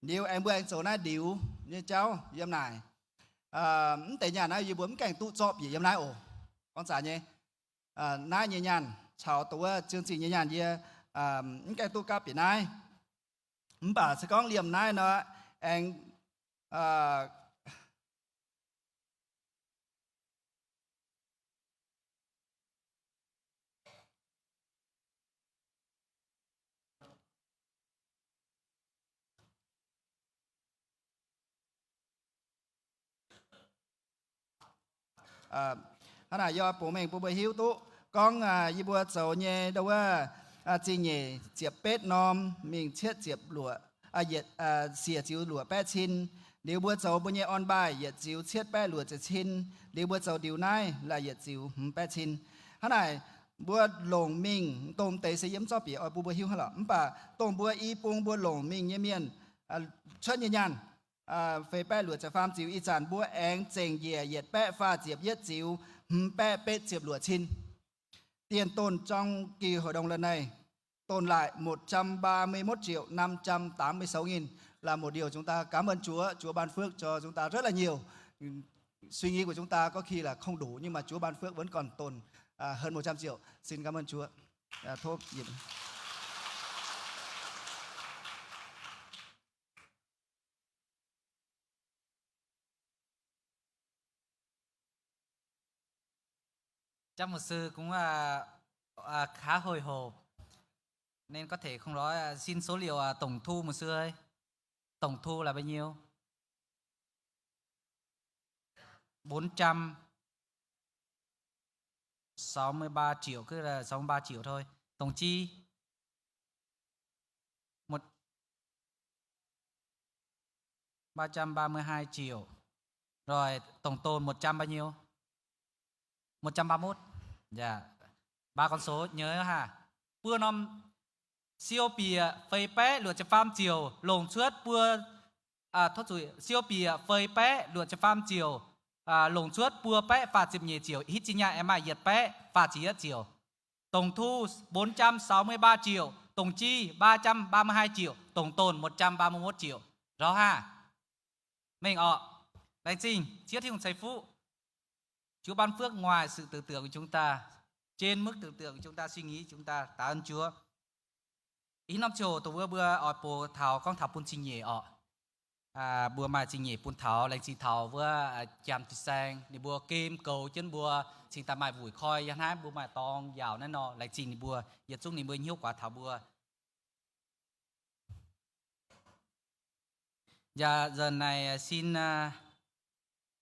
Liuz aengx mbuo aengx zoux naaiv ndiux nyei jauv yiem naaic. Mv deix nyaanh naaiv yie mbuo mv gaengh duqv zorqv bieqc yiem naaiv oc. Gorngv zaax nyei, naaiv nyei nyaanh caux dongh wuov ziouc zingh nyei nyaanh yie mv gaengh duqv gapv bieqc naaiv. Mv baac se gorngv liemh naaiv nor, aengx hnangv naaic yie bungx mengh bun mbuo hiuv duqv gorngv yie mbuo zoux nyei ndo wuov zingh nyeic ziepc betv norm mingh cietv ziepc luoqc, siec ziux luoqc baeqv cin. Liuz mbuo zoux mbuo nyei online yietc ziux cietv baeqv luoqc ziepc cin. Liuz mbuo zoux ndiux naaiv laaix yietc ziux hmz baeqv cin. Hnangv naaic mbuo longc mingh dongh deix se yie mv zorqv bieqc oix bun mbuo hiuv hnangv lorqc. Mv baac dongh mbuo i bung mbuo longc mingh nyei mienh cuotv nyei nyaanh feix baeqv luoqc ziepc faam ziux, ih zanc mbuo aengx zengc njiec yietc baeqv faah ziepc yietv ziux hmz baeqv betv ziepc luoqc cin. Tiền tồn trong kỳ hội đồng lần này tồn lại một trăm ba mươi mốt triệu năm trăm tám mươi sáu nghìn, là một điều chúng ta cảm ơn Chúa, Chúa ban phước cho chúng ta rất là nhiều. Suy nghĩ của chúng ta có khi là không đủ nhưng mà Chúa ban phước vẫn còn tồn hơn một trăm triệu. Xin cảm ơn Chúa. Chắc mục sư cũng khá hồi hộp nên có thể không nói. Xin số liệu tổng thu mục sư ơi. Tổng thu là bao nhiêu? Bốn trăm sáu mươi ba triệu, cứ là sáu mươi ba triệu thôi. Tổng chi một ba trăm ba mươi hai triệu. Rồi tổng tồn một trăm bao nhiêu? Một trăm ba mươi mốt. Dạ. Ba con số nhớ ha. Buo norm siou bieqc feix baeqv luoqc ziepc faam ziouc longc cuotv buo, à, siou bieqc feix baeqv luoqc ziepc faam ziouc longc cuotv buo baeqv faah ziepc nyeic ziouc, hitv zinh nyaanh aengx maaih yietc baeqv faah ziepc yietv ziouc. Tổng thu bốn trăm sáu mươi ba triệu, tổng chi ba trăm ba mươi hai triệu, tổng tồn một trăm ba mươi mốt triệu. Rõ ha? Mengh orqc. Laengz zingh, Ziouv Tin-Hungh ceix fuqv. Chúa ban phước ngoài sự tưởng tượng của chúng ta, trên mức tưởng tượng của chúng ta suy nghĩ, chúng ta tạ ơn Chúa. Ih norm ziouc dongh wuov mbuo oix bun taux gorngv taux bun zingh nyeic orqc. Mbuo maaih zingh nyeic bun taux, laengz zingh taux wuov Janx fin-saeng ninh mbuo gemh goux jienv mbuo cingx daaih maaih wuic koi yangh naaiv mbuo maaih dorngx yaauc naaiv nor, laengz zingh ninh mbuo, yietc zungv ninh mbuo hnyouv guaax taux mbuo. Dạ, giờ này xin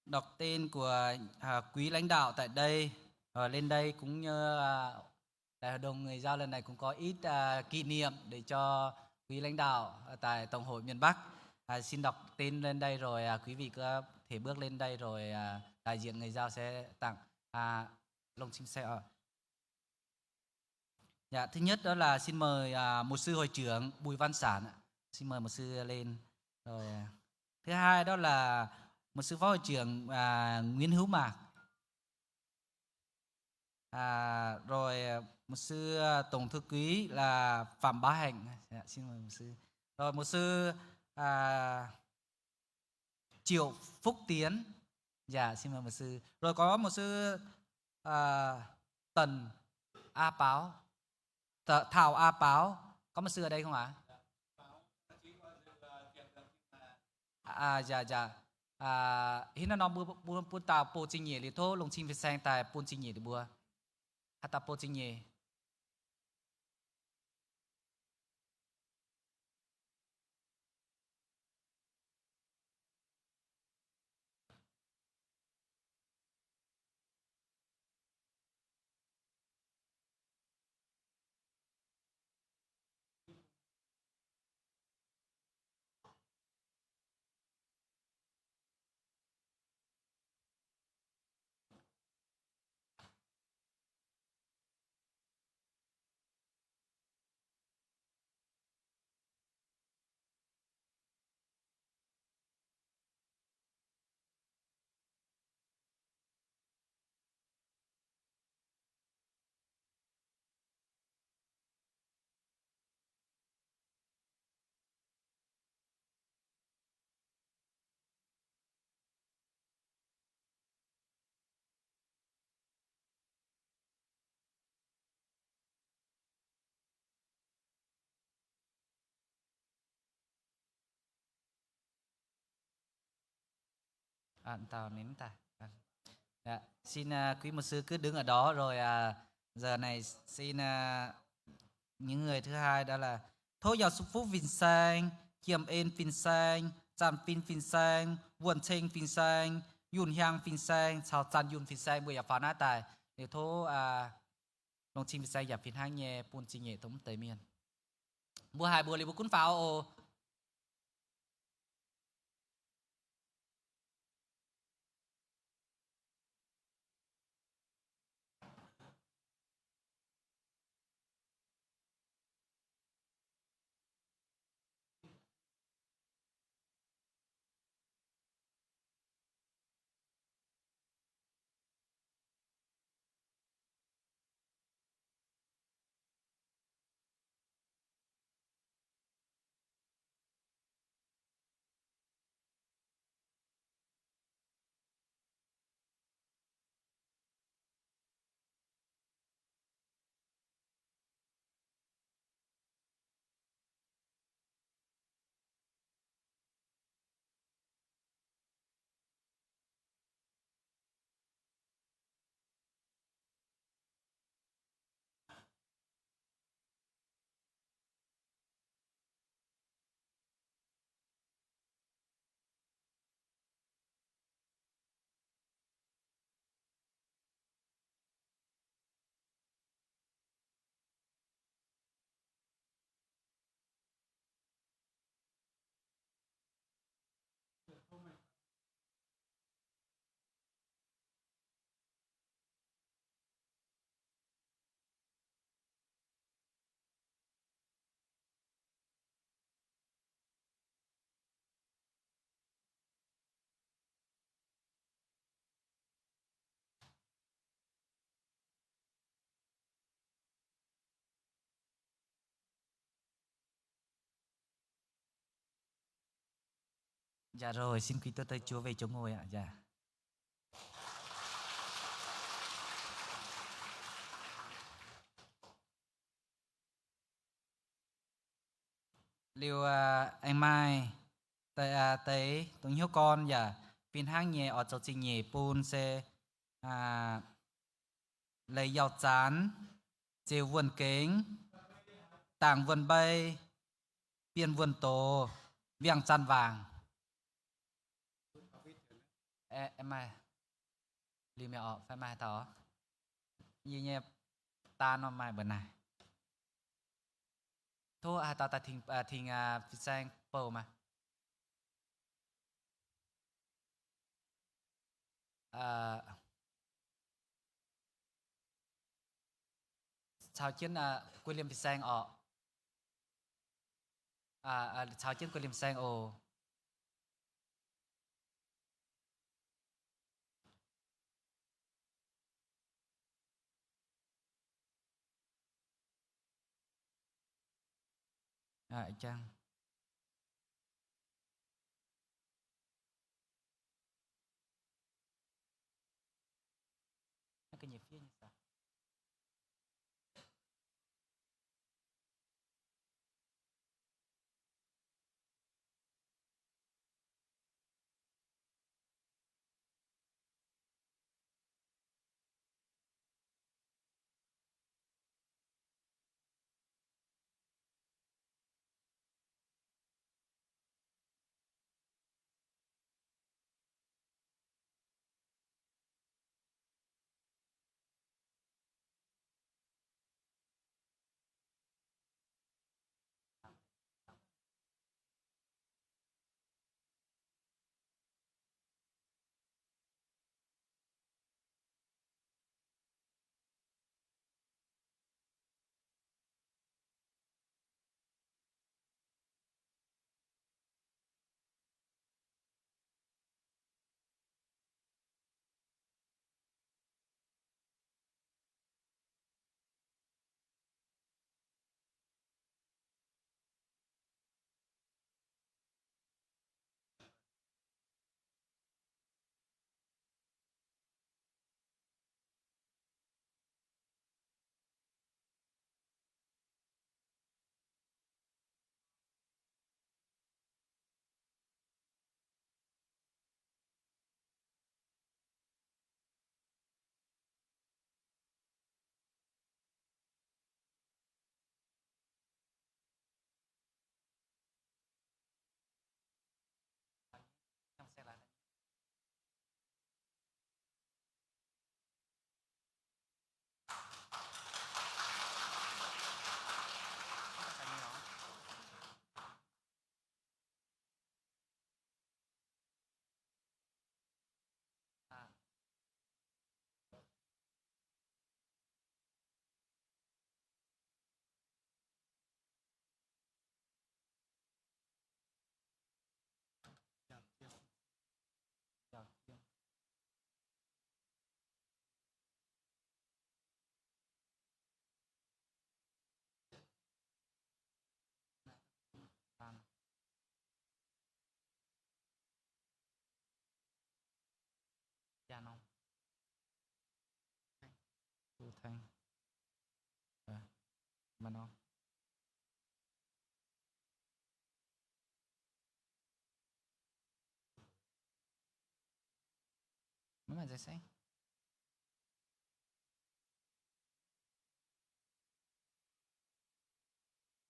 đọc tên của quý lãnh đạo tại đây, lên đây cũng như Đại hội đồng Người Dao lần này cũng có ít kỷ niệm để cho quý lãnh đạo tại Tổng hội miền Bắc. Xin đọc tên lên đây rồi quý vị có thể bước lên đây rồi, à, đại diện người Dao sẽ tặng, à, Lông Chim Seng. Dạ, thứ nhất đó là xin mời, à, mục sư hội trưởng Bùi Văn Sản ạ. Xin mời mục sư lên. Rồi, à, thứ hai đó là mục sư phó hội trưởng, à, Nguyễn Hữu Mạc. À, rồi, à, mục sư, à, tổng thư ký là Phạm Bá Hạnh. Dạ, xin mời mục sư. Rồi, mục sư, à, Triệu Phúc Tiến. Dạ, xin mời mục sư. Rồi có mục sư, à, Tần A Páo. Th-, Thảo A Páo. Có mục sư ở đây không ạ? À, dạ, dạ. À, hih naaiv norm mbuo, mbuo, mbuo dauh bun zingh nyeic liuz tov Lông Chim Fin-Saeng daaih bun zingh nyeic liuz mbuo. Haaix dauh bun zingh nyeic? À, tao nín ta. À, dạ, xin, à, quý mục sư cứ đứng ở đó rồi, à, giờ này xin, à, những người thứ hai đó là Thố Yauh Sung Phúc Fin-Saeng, Kiêm Ên Fin-Saeng, Zan Fin Fin-Saeng, Wuonh Ceng Fin-Saeng, Yun Hiang Fin-Saeng, caux Zan Yun Fin-Saeng mbuo yaac faaux naaiv daaih. Liuz tov, à, Lông Chim Fin-Saeng yaac fih hnangv nyei bun zingh nyeic dongh mv deix mienh. Mbuo haiz mbuox liuz mbuo gunv faaux oc. Dạ rồi, xin quỳ tao tay Chúa về chỗ ngồi ạ. Dạ. Liuz, à, aengx maaih deix, à, deix dongh hnyouv gorn yaac fih hnangv nyei oix zoux zingh nyeic bun se, à, Leiz Yauh Zanx, Ziu Wuonh Gengx, Dangc Wuonh Mbei, Bienh Wuonh Doz, Wiangh Zanc Waangc. Aengx maaih liuz mi'aqv oc, fai maaih haaix dauh? Yie nyei daan nor maaih mbuo naaic. Tov haaix dauh daaih tengx, tengx fin-saeng bouh maah. caux jienv Guei Liemh fin-saeng orqc. Caux jienv Guei Liemh fin-saeng oc.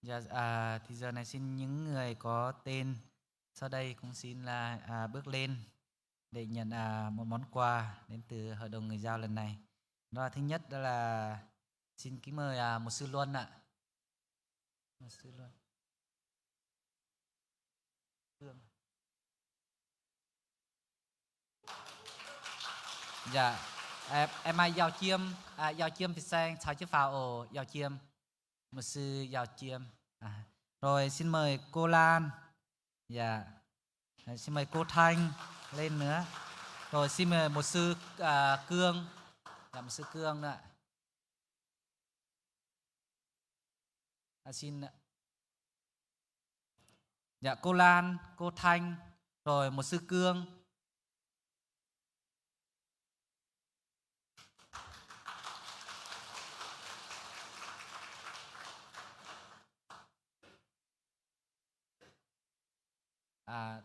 Dạ, à, thì giờ này xin những người có tên sau đây cũng xin là, à, bước lên để nhận, à, một món quà đến từ Hội đồng Người Dao lần này. Đó là thứ nhất đó là xin kính mời, à, mục sư Luân ạ. Mục sư Luân. Cương. Dạ, em, em mời Yau Chiêm, à, Yau Chiêm Phi Seng, chào chứ phào ổ, Yau Chiêm. Mục sư Yau Chiêm. À, rồi xin mời cô Lan. Dạ. Rồi xin mời cô Thanh lên nữa. Rồi xin mời mục sư, à, Cương. Dạ, mục sư Cương nữa. À, xin. Dạ, cô Lan, cô Thanh, rồi mục sư Cương. À,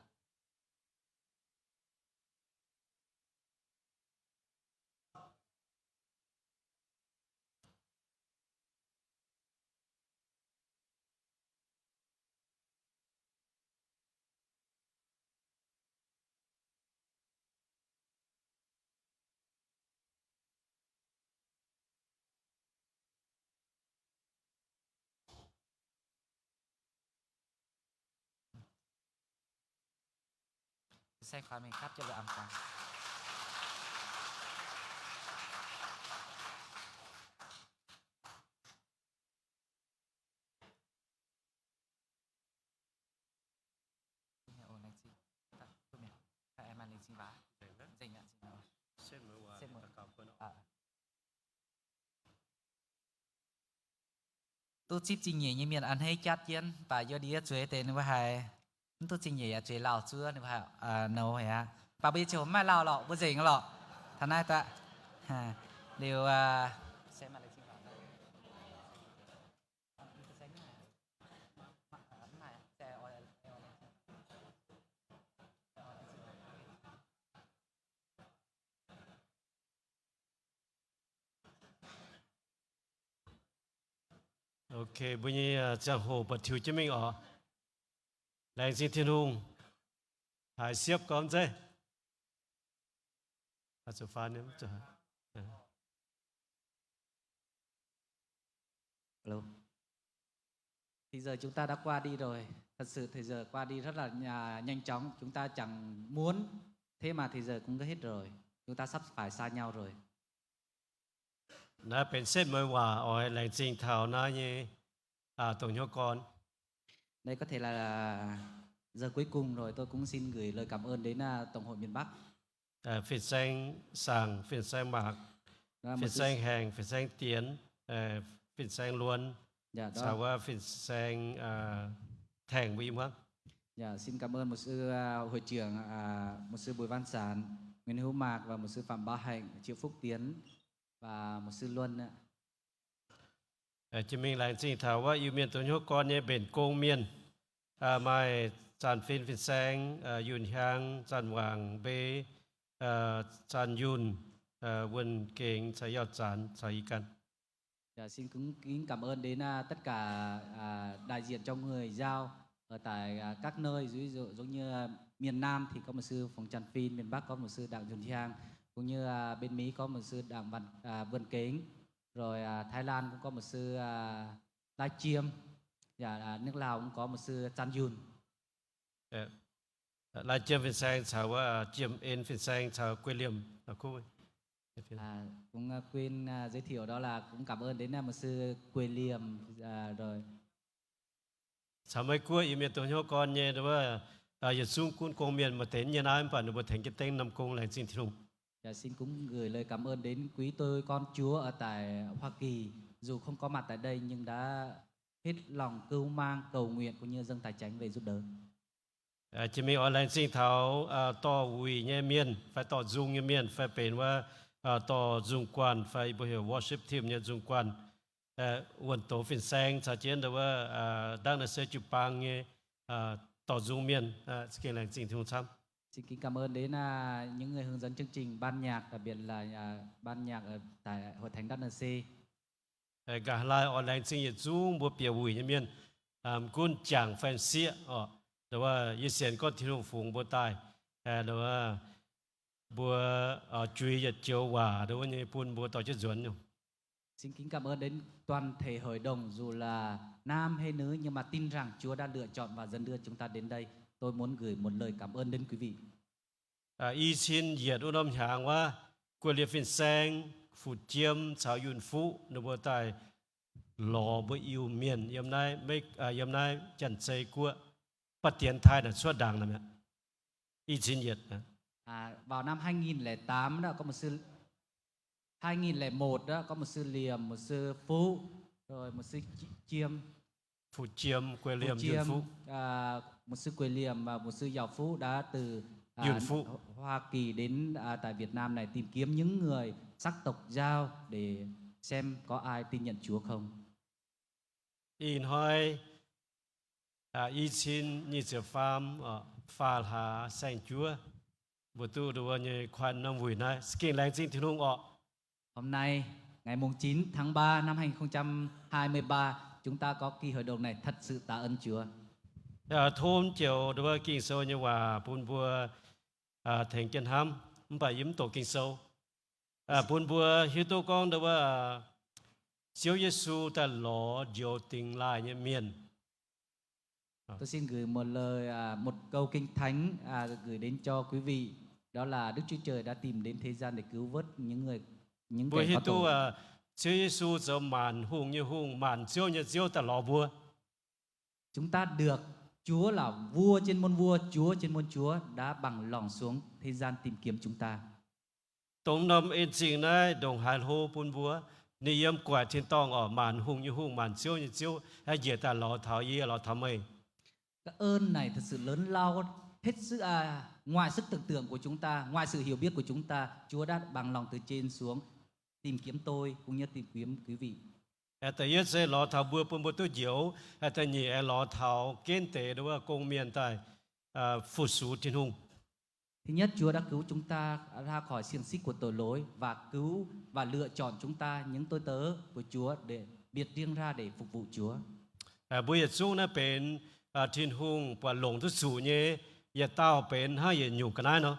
Xe khóa mình khắp cho lượt an toàn. Duqv zipv zingh nyeic nyei mienh a'hneiv jatv jienv, mv baac yie ndiev zueiz deix ninh mbuo haiz mv duqv zingh nyeic yaac zueiz lauh zuov ninh mbuo haiz nouz aqv. Mv baac mbuo nyei ziangh hoc mv maaih lauh lorqc, mbuo nzengc lorqc. Taux naaiv daaih liuz, Ok, mbuo nyei ziangh hoc buatc tiux jienv mingh oc. Laengz zingh Tin-Hungh. Haiz siepv gormx zeiv. Alo. Thì giờ chúng ta đã qua đi rồi. Thật sự thì giờ qua đi rất là nhà, nhanh chóng. Chúng ta chẳng muốn, thế mà thì giờ cũng hết rồi. Chúng ta sắp phải xa nhau rồi. Naaiv benx setv mueiz waac oix laengz zingh taux naaiv nyei dongh hnyouv gorn. Đây có thể là giờ cuối cùng rồi, tôi cũng xin gửi lời cảm ơn đến à, Tổng hội miền Bắc. Fin-Saeng Saangc, Fin-Saeng Maakc, Fin-Saeng Haengh, Fin-Saeng Dienx, Fin-Saeng Luonx, caux wuov Fin-Saeng Tengx mbuo i hmuangv. Dạ, xin cảm ơn mục sư à, hội trưởng à, mục sư Bùi Văn Sản, Nguyễn Hữu Mạc và mục sư Phạm Bá Hạnh, Triệu Phúc Tiến và mục sư Luân ạ. Jiex mingh laengz zingh taux wuov Iu-Mienh dongh hnyouv gorn nyei mbenc gong mienh, maaih Zanc Fin, Fin-Saeng, Yunh Hiaang, Zanc Waangc Mbei, Zanc Yunh, Wuonh Gengx caux Yauh Zanc caux i ganh. Dạ, xin kính, kính cảm ơn đến à, tất cả à, đại diện cho người Dao ở tại à, các nơi, ví dụ giống như à, miền Nam thì có mục sư Phùng Trần Phin, miền Bắc có mục sư Đặng Dùn Hiang, cũng như à, bên Mỹ có mục sư Đặng Văn à, Vân Kính, rồi à, Thái Lan cũng có mục sư à, Lai Chiêm, dạ, à, nước Lào cũng có mục sư Chan Yun. Lai Chiêm Fin-Saeng caux wuov Chiêm En Fin-Saeng caux Guê Liêm. À, cũng à, quên à, giới thiệu đó là cũng cảm ơn đến à, mục sư Quê Liêm à, rồi. Caux Meiv Guoqv Iu-Mienh dongh hnyouv gorn nyei wuov yietc zungv gunv gong mienh maaih deix nyei naaiv, mv baac ninh mbuo tengx jienv dengv norm gong laengz zingh Tin-Hungh. Dạ, xin cũng gửi lời cảm ơn đến quý tôi con Chúa ở tại Hoa Kỳ, dù không có mặt tại đây nhưng đã hết lòng cưu mang cầu nguyện cũng như dâng tài chánh về giúp đỡ. Jiex mingh oix laengz zingh taux dorh wuic nyei mienh fai dorh nzung nyei mienh fai benx wuov dorh nzung guanh fai mbuo heuc worship team nyei nzung guanh, wuonh doz fin-saeng caux jienv wuov ndaangc naaiv se jiu-baang nyei dorh nzung mienh. Za'gengh laengz zingh Tin-Hungh camv. Xin kính cảm ơn đến à, những người hướng dẫn chương trình ban nhạc, đặc biệt là à, ban nhạc ở tại Hội Thánh Đắk Nơ Sê. Nqa'haav laai oix laengz zingh yietc zungv mbuo bieqc wuic nyei mienh, gunv jangc fai m'sieqv oc. Nduov yie sienx gorngv Tin-Hungh fungx mbuo daaih, nduov mbuo juix yietc joux waac nduov nyei bun mbuo dorh jienv nzuonx nyungc. Xin kính cảm ơn đến toàn thể hội đồng, dù là nam hay nữ, nhưng mà tin rằng Chúa đã lựa chọn và dẫn đưa chúng ta đến đây. Tôi muốn gửi một lời cảm ơn đến quý vị. I cin yietc wuov norm hnyangx wuov, Guoqv Liemh Fin-Saeng, Fuqv Jiem caux Yunh Fuqv ninh mbuo daaih lorz mbuo Iu-Mienh yiem naaiv, yiem naaiv Janx-Zei Guoqv, ba'dienx taaih naaic cuotv ndaangc naaic mi'aqv. I cin yietc. À, vào năm hai nghìn lẻ tám đó, có một sư, hai nghìn lẻ một đó, có một sư Liềm, một sư Phú, rồi một sư Chi-, Chiêm. Phủ Chiêm, Quê Phủ Liêm, Yunh Chiêm, Phúc. À, một sư Quê Liêm và một sư Giàu Phú đã từ à, Yunh Phúc. Hoa Kỳ đến à, tại Việt Nam này tìm kiếm những người sắc tộc Dao để xem có ai tin nhận Chúa không. Ih hnoi i cin nyic ziepc faam, faam hlaax saeng-juov, mbuo duqv nduov nyei kuan norm wuic naaiv. Za'gengh laengz zingh Tin-Hungh orqc. Hôm nay, ngày mùng chín tháng ba năm hai nghìn không trăm hai mươi ba, chúng ta có kỳ hội đồng này, thật sự tạ ơn Chúa. Tov Ziouv nduov Ging-Sou nyei waac bun mbuo tengx jienv hnamv, mv baac yie mv doqc Ging-Sou. Bun mbuo hiuv duqv gorngv nduov Ziouv Yesu daaih lorz njoux dingx laaih nyei mienh. Tôi xin gửi một lời, à, một câu Kinh Thánh, à, gửi đến cho quý vị. Đó là Đức Chúa Trời đã tìm đến thế gian để cứu vớt những người, những kẻ có tội. Mbuo hiuv duqv Ziouv Yesu zoux maanc hungh nyei Hungh, maanc ziouv nyei Ziouv daaih lorz mbuo. Chúng ta được Chúa là vua trên muôn vua, Chúa trên muôn Chúa đã bằng lòng xuống thế gian tìm kiếm chúng ta. Dongh norm en-zingh naaiv ndongc haaix hlo bun mbuo, ninh yiem gu'nguaaic tin-dorngh orqc, maanc hungh nyei Hungh, maanc ziouv nyei Ziouv, aengx njiec daaih lorz taux yie, lorz taux meih. Cái ơn này thật sự lớn lao, hết sức, à, ngoài sức tưởng tượng của chúng ta, ngoài sự hiểu biết của chúng ta, Chúa đã bằng lòng từ trên xuống tìm kiếm tôi cũng như tìm kiếm quý vị. Aengx da'yietv se lorz taux mbuo, bun mbuo duqv njoux. Aengx da'nyeic aengx lorz taux gengh deix wuov gong-mienh daaih fu-sux Tin-Hungh. Thứ nhất, Chúa đã cứu chúng ta ra khỏi xiềng xích của tội lỗi và cứu và lựa chọn chúng ta những tôi tớ của Chúa để biệt riêng ra để phục vụ Chúa. Mbuo yietc zungv naaiv benx Tin-Hungh buatc longc duqv zuqc nyei, yietc dauh benx hnangv yietc nyungc ga'naaiv nor.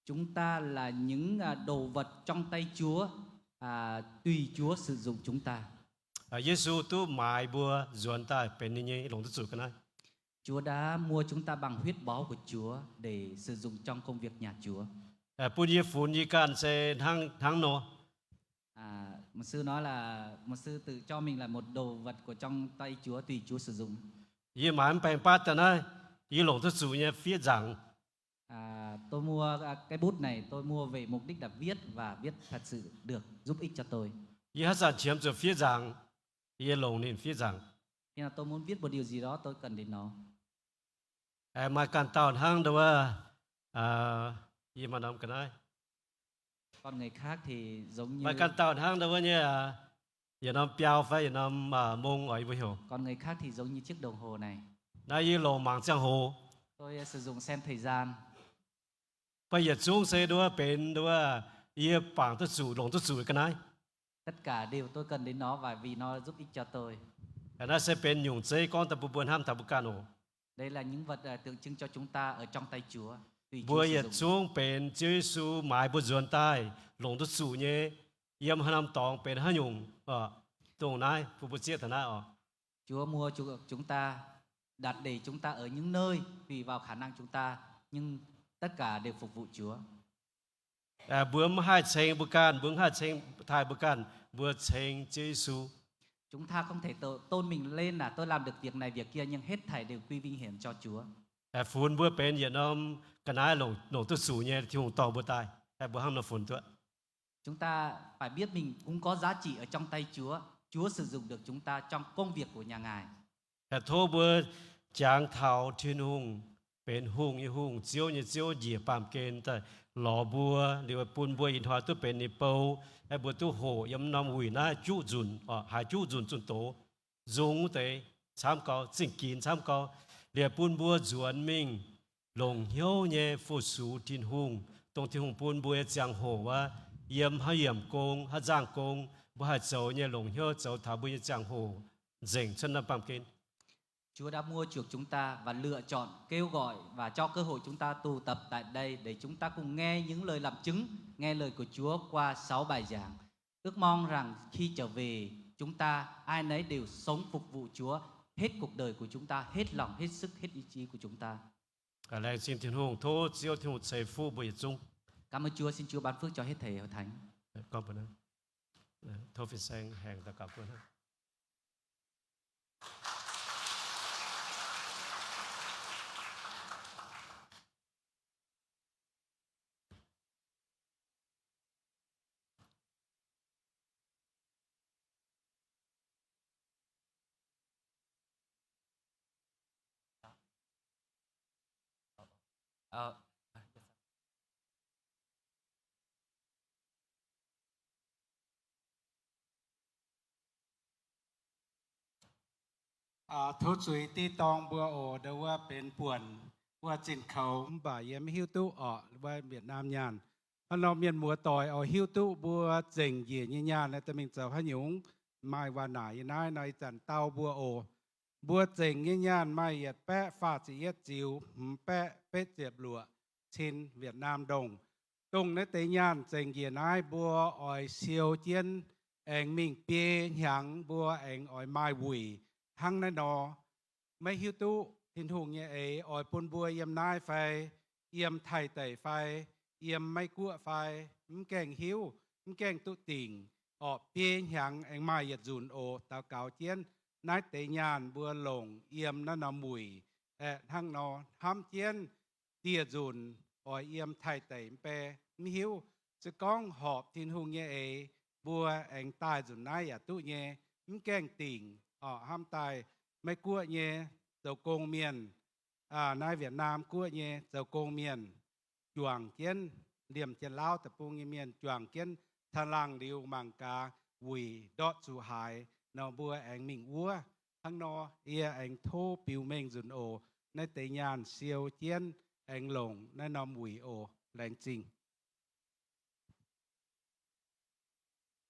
Chúng ta là những, à, đồ vật trong tay Chúa, à, tùy Chúa sử dụng chúng ta. Yesu duqv maaiz mbuo nzuonx daaih benx ninh nyei longc duqv zuqc ga'naaiv. Chúa đã mua chúng ta bằng huyết báu của Chúa để sử dụng trong công việc nhà Chúa. Bun yie funx yie ganh se hnangv, hnangv nor. À, mục sư nói là mục sư tự cho mình là một đồ vật của trong tay Chúa tùy Chúa sử dụng. Yie maaiz mv baeng baav daaih naaiv, yie longc duqv zuqc nyei fiev nzaangc. À, tôi mua, à, cái bút này tôi mua về mục đích là viết và viết thật sự được giúp ích cho tôi. Yie haaix zanc qiemx zuqc fiev nzaangc, yie longc ninh fiev nzaangc. Khi nào tôi muốn viết một điều gì đó, tôi cần đến nó. Maaih ganh dauh hnangv nduov, yie maaih norm ga'naaiv. Còn người khác thì giống như maaih ganh dauh hnangv nduov nyei, yietc norm biau fai yietc norm mong oix mbuo heuc. Còn người khác thì giống như chiếc đồng hồ này. Naaiv yie longc mangc ziangh hoc. Tôi, à, sử dụng xem thời gian. Mv baac yietc zungv se nduov benx nduov yie bangc duqv zuqc, longc duqv zuqc ga'naaiv. Tất cả đều tôi cần đến nó và vì nó giúp ích cho tôi. Naaiv se benx nyungc zeiv gorngv daaih bun mbuo hnamv taux mbuo ganh oc. Đây là những vật, à, tượng trưng cho chúng ta ở trong tay Chúa, tùy Chúa sử dụng. Mbuo yietc zungv benx Ziouv Yesu maaiz mbuo nzuonx daaih longc duqv zuqc nyei, yiem haaix norm dorngx benx haaix nyungc, dongh naaiv bun mbuo zieqv taux naaiv oc. Chúa mua chuộc chúng ta, đặt để chúng ta ở những nơi tùy vào khả năng chúng ta, nhưng tất cả đều phục vụ Chúa. Mbuo mv haih ceng mbuo ganh, mbuo mv haih ceng taaih mbuo ganh, mbuo ceng Ziouv Yesu. Chúng ta không thể tự tôn mình lên là tôi làm được việc này việc kia, nhưng hết thảy đều quy vinh hiển cho Chúa. Funx mbuo benx yietc norm ga'naaiv longc, longc duqv zuqc nyei, Tin-Hungh dorh mbuo daaih, mbuo hnangv nor funx duqv. Chúng ta phải biết mình cũng có giá trị ở trong tay Chúa. Chúa sử dụng được chúng ta trong công việc của nhà Ngài. Tov mbuo jangx taux Tin-Hungh benx hungh nyei Hungh, Ziouv nyei Ziouv, njiec baamh gen daaih lorz mbuo, liuz bun mbuo ih hnoi duqv benx ninh bou, mbuo duqv hoqc yiem norm wuic naaiv juqv nzunc, haiz juqv nzunc zunh doz, nzung wuov deix camv gau, zingh ginx camv gau, liuz bun mbuo nzuonx mingh longc hnyouv nyei fu-sux Tin-Hungh, dongh Tin-Hungh bun mbuo nyei ziangh hoc wuov, yiem haaix yiemc gong, haaix nzangh gong, mbuo haih zoux nyei longc hnyouv zoux taux mbuo nyei ziangh hoc nzengc cuotv norm baamh gen. Chúa đã mua chuộc chúng ta và lựa chọn, kêu gọi và cho cơ hội chúng ta tụ tập tại đây để chúng ta cùng nghe những lời làm chứng, nghe lời của Chúa qua sáu bài giảng. Ước mong rằng khi trở về, chúng ta ai nấy đều sống phục vụ Chúa hết cuộc đời của chúng ta, hết lòng, hết sức, hết ý chí của chúng ta. Laengz zingh Tin-Hungh, tov Ziouv Tin-Hungh ceix fuqv mbuo yietc zungv. Cảm ơn Chúa, xin Chúa ban phước cho hết thảy hội thánh. Tov fin-saeng haengh daux gaux bun. Tov zuiz diqv dorng mbuo oc. Ndau wuov benx buonc wuov zinh koux mv baac yie mv hiuv duqv orqc, wuov Việt Nam nyaanh. Hnangv nor mienh muoz-doic oix hiuv duqv mbuo zengc njiec nyei nyaanh naaiv daaih mingh zoux haaix nyungc, maaih waac naaic yie naaiv nor ih zanc dau mbuo oc. Mbuo zengc nyei nyaanh maaih yietc baeqv faah ziepc yietv ziux hmz baeqv betv ziepc luoqc cin Việt Nam đồng. Dongh naaiv deix nyaanh zengc njiec naaiv mbuo oix siou jienv aengx mingh biei hnyangx mbuo aengx oix maaih wuic hnangv naaiv nor. Maiv hiuv duqv Tin-Hungh nyei eix oix bun mbuo yiem naaiv fai, yiem Taiv deic fai, yiem Meiv Guoqv fai, mv gaengh hiuv, mv gaengh duqv dingc. Orqc, biei hnyangx aengx maaih yietc nzunc oc. Daux gaux jienv naaiv deix nyaanh mbuo longc yiem naaiv norm wuic, Aeqv, hnangv nor hnamv jienv dieh nzunc oix yiem taaih deic mv bei, mv hiuv se gorngv horpc Tin-Hungh nyei eix, mbuo aengx daaih nzunc naaiv yaac duqv nyei, mv gaengh dingc. Orqc, hnamv daaih Meiv Guoqv nyei zoux gong mienh, naaiv Việt Nam guoqv nyei zoux gong mienh juangc jienv, liemh Janx-Lauv deic-bung nyei mienh juangc jienv caangh laangh liuz mangc gaax wuic ndortv zuqc haaix nor, mbuo aengx mingh wuov. Hnangv nor yie aengx tov biux mengh nzunc oc. Naaiv deix nyaanh siou jienv aengx longc naaiv norm wuic oc. Laengz zingh.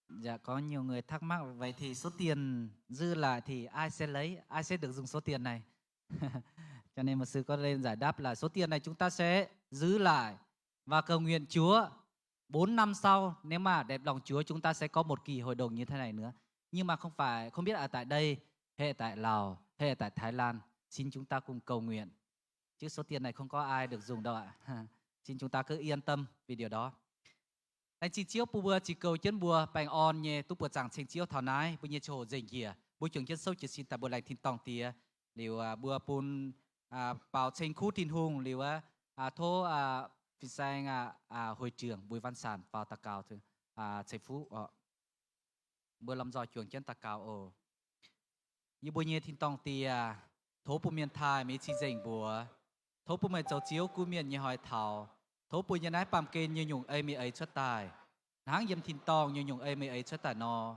Dạ, có nhiều người thắc mắc, vậy thì số tiền dư lại thì ai sẽ lấy, ai sẽ được dùng số tiền này? Cho nên mục sư có lên giải đáp là số tiền này chúng ta sẽ giữ lại và cầu nguyện Chúa, bốn năm sau, nếu mà đẹp lòng Chúa, chúng ta sẽ có một kỳ hội đồng như thế này nữa. Nhưng mà không phải, không biết ở tại đây, hay ở tại Lào, hay ở tại Thái Lan, xin chúng ta cùng cầu nguyện. Chứ số tiền này không có ai được dùng đâu ạ. Xin chúng ta cứ yên tâm vì điều đó. Laengz zingh Ziouv bun mbuo ziux goux jienv mbuo baengh orn nyei duqv buoqc zaangc ceng Ziouv taux naaiv mbuo nyei ziangh hoc nzengc njiec, mbuo juangc jienv souv jiez sin daaih mbuo laengz tin-dorngh Diex. Liuz mbuo bun baaux ceng kuv Tin-Hungh liuz, tov fin-saeng hội trưởng Bùi Văn Sản vào daux gaux ceng fuqv oc. Mbuo lomh nzoih juangc jienv daux gaux oc. Yie mbuo nyei tin-dorngh Diex, tov bun mienh taaih meih cing-nzengc mbuox. Tov bun meih zoux Ziouv gunv mienh nyei hnoi taux. Tov bun yiem naaiv baamh gen nyei nyungc ei meih eix cuotv daaih, hnangv yiem tin-dorngh nyei nyungc ei meih eix cuotv daaih nor.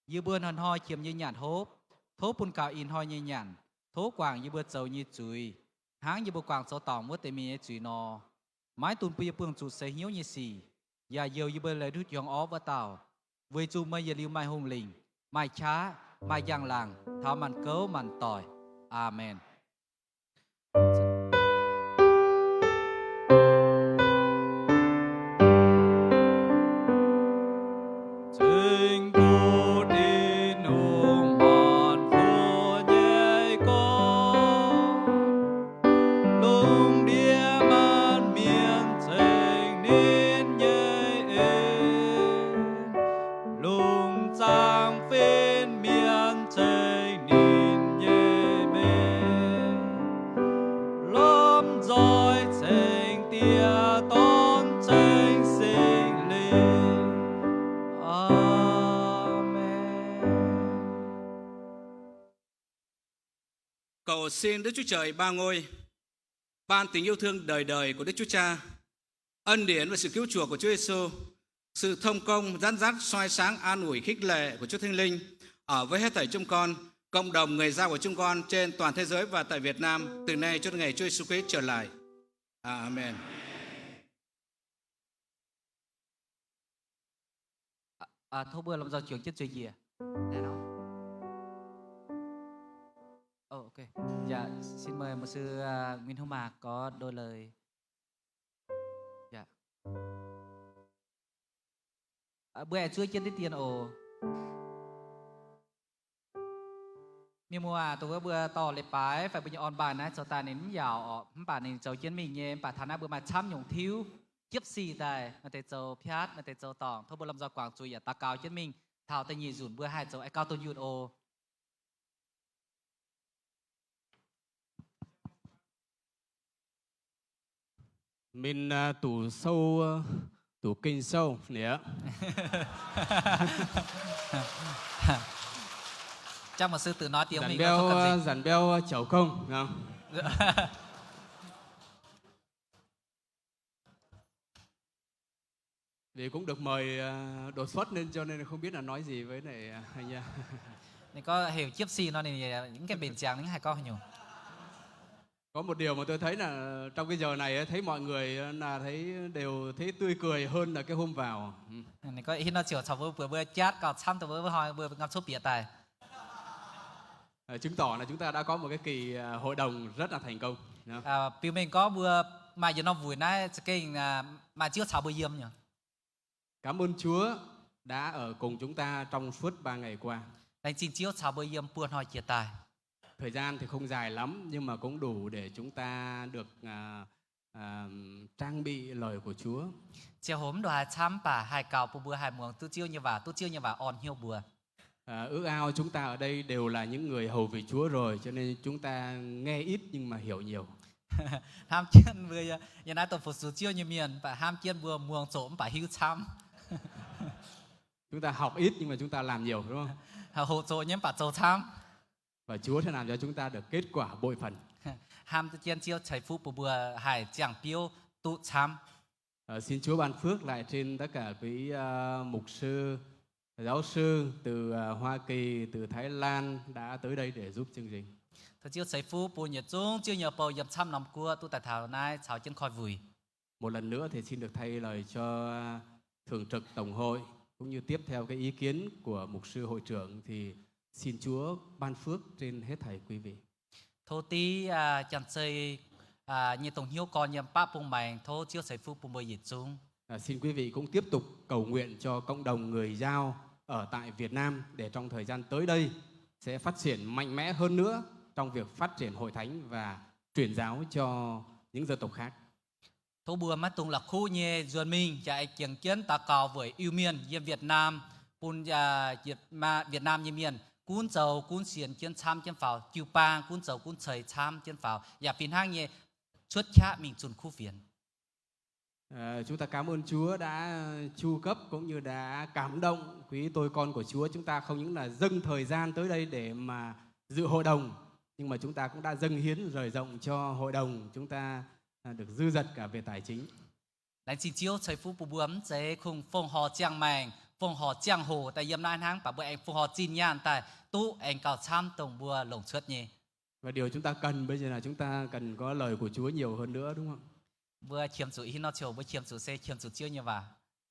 Yie mbuo hnoi-hnoi qiemx nyei nyanc hopv, tov bun gaux ih hnoi nyei nyanc. Tov guangc yie mbuo zoux nyei zuiz, hnangv yie mbuo guangc zoux dorngc wuov deix mienh nyei zuiz nor. Maiv dungx bun yie buangh zuqc seix hnyouv nyei sic, yaac youh yie mbuo leiz ndutv hiuang orqv wuov dauh. Weic zuqc meih yietc liuz maaih hungh lingc, maaih qaqv, maaih njang-laangc taux maanc gouv maanc doic. Aamen. Ceng kuv Tin-Hungh maanc fuqv nyei gorngv, lungh ndiev maanc mienh ceng ninh nyei en, lungh zaangc fin-mienh ceng ninh nyei mengh, lomh nzoih ceng Diex, Dorn, ceng Singx Lingh. Aamen. Cầu xin Đức Chúa Trời Ba Ngôi ban tình yêu thương đời đời của Đức Chúa Cha, ân điển và sự cứu chuộc của Chúa Giêsu, sự thông công, dẫn dắt, soi sáng, an ủi, khích lệ của Chúa Thánh Linh ở với hết thảy chúng con, cộng đồng người Dao của chúng con trên toàn thế giới và tại Việt Nam, từ nay cho đến ngày Chúa Giêsu Christ trở lại. Amen. Tov mbuo lomh nzoih juangc jienv zueiz njiec. Ồ, ok. Dạ, xin mời mục sư Nguyễn Hữu Mạc có đôi lời. Dạ. Mbuo aengx zuov jienv deix dien oc. Mienh muoz aac, dongh wuov mbuo dorh leiz-baaix fai mbuo nyei orn-baaih naaiv zoux daaih ninh mv yaauc orqc, mv baac ninh zoux jienv mingh nyei. Mv baac taux naaiv mbuo maaih camv nyungc tiuv jiepv sic daaih, maaih deix zoux piatv, maaih deix zoux dorngc. Tov mbuo lomh nzoih guangc zuiz yaac daux gaux jienv mingh. Taux da'nyeic nzunc mbuo haih zoux a'gauv dunh yunh oc. Mienh tủ sâu, tủ kinh sâu nè. Chắc mục sư tự nói tiếng Dân Minh nó không cần dịch. Dân Béo chào không. Vì cũng được mời đột xuất nên cho nên không biết là nói gì với lại anh nha. Ninh gorngv heuc jiepv sic nor ninh mv gaengh mbenc ziangx, ninh haih gorngv haaix nyungc. Có một điều mà tôi thấy là trong cái giờ này ấy, thấy mọi người là thấy đều thấy tươi cười hơn là cái hôm vào. Ninh gorngv ih hnoi ziouc caux mbuo buatc mbuo jatv gauh camv dongh mbuo hnoi mbuo ngam cuotv bieqc daaih. Chứng tỏ là chúng ta đã có một cái kỳ hội đồng rất là thành công. Biux mengh gorngv mbuo maaih yietc norm wuic naaiv za'gengh maaih Ziouv caux mbuo yiem nyei. Cảm ơn Chúa đã ở cùng chúng ta trong suốt ba ngày qua. Laengz zingh Ziouv caux mbuo yiem buo hnoi jiex daaih. Thời gian thì không dài lắm nhưng mà cũng đủ để chúng ta được trang bị lời của Chúa. Ziangh hoc mv ndongc haaix camv, mv baac haih gaux bun mbuo haih muangx duqv Ziouv nyei waac, duqv Ziouv nyei waac orn hnyouv mbuo. À, ước ao chúng ta ở đây đều là những người hầu việc Chúa rồi, cho nên chúng ta nghe ít nhưng mà hiểu nhiều. Hnamv jienv mbuo yiem naaiv dongh fu-sux Ziouv nyei mienh, mv baac hnamv jienv mbuo muangx zoqc mv baac hiuv camv. Chúng ta học ít nhưng mà chúng ta làm nhiều, đúng không? Hoqc zoqc nyei mv baac zoux camv. Và Chúa sẽ làm cho chúng ta được kết quả bội phần. Hnamv jienv Ziouv ceix fuqv bun mbuo haih ziangh biouv duqv camv. Ờ, xin Chúa ban phước lại trên tất cả quý, ờ, mục sư, giáo sư từ, ờ, Hoa Kỳ, từ Thái Lan đã tới đây để giúp chương trình. Tov Ziouv ceix fuqv bun yietc zungv Ziouv nyei bou yiem camv norm guoqv duqv daaih taux naaiv caux jienv koiv-wuic. Một lần nữa thì xin được thay lời cho Thường trực Tổng hội, cũng như tiếp theo cái ý kiến của mục sư hội trưởng thì xin Chúa ban phước trên hết thảy quý vị. Tov div, aa, Janx-Zei, aa, nyei dongh hnyouv gorn yiem baqv bung maengx, tov Ziouv ceix fuqv bun mbuo yietc zungv. À, xin quý vị cũng tiếp tục cầu nguyện cho cộng đồng người Dao ở tại Việt Nam để trong thời gian tới đây sẽ phát triển mạnh mẽ hơn nữa trong việc phát triển hội thánh và truyền giáo cho những dân tộc khác. Tov mbuo maiv dungx la'kuqv nyei nzuonx mingh, yaac aengx jangx jienv daux gaux weic Iu-Mienh yiem Việt Nam, bun, aa, Việt Nam nyei mienh gunv zoux gunv sienx jienv camv jienv faaux, jiu-baang gunv zoux gunv ceix camv jienv faaux, yaac fih hnangv nyei cuotv qaqv mingh zunh kuv fienx. Ờ, chúng ta cảm ơn Chúa đã chu cấp cũng như đã cảm động quý tôi con của Chúa. Chúng ta không những là dâng thời gian tới đây để mà dự hội đồng, nhưng mà chúng ta cũng đã dâng hiến rời rộng cho hội đồng. Chúng ta, à, được dư dật cả về tài chính. Laengz zingh Ziouv ceix fuqv bun mbuo mv zeiz kungx fongc horc ziangh maengc, fongc horc ziangh hoc daaih yiem naaiv hnangv, mv baac mbuo aengx fongc horc zinh nyaanh daaih duqv aengx gauh camv dongh mbuo longc cuotv nyei. Và điều chúng ta cần bây giờ là chúng ta cần có lời của Chúa nhiều hơn nữa, đúng không? Mbuo qiemx zuqc haaix nor ziouc mbuo qiemx zuqc se qiemx zuqc Ziouv nyei waac.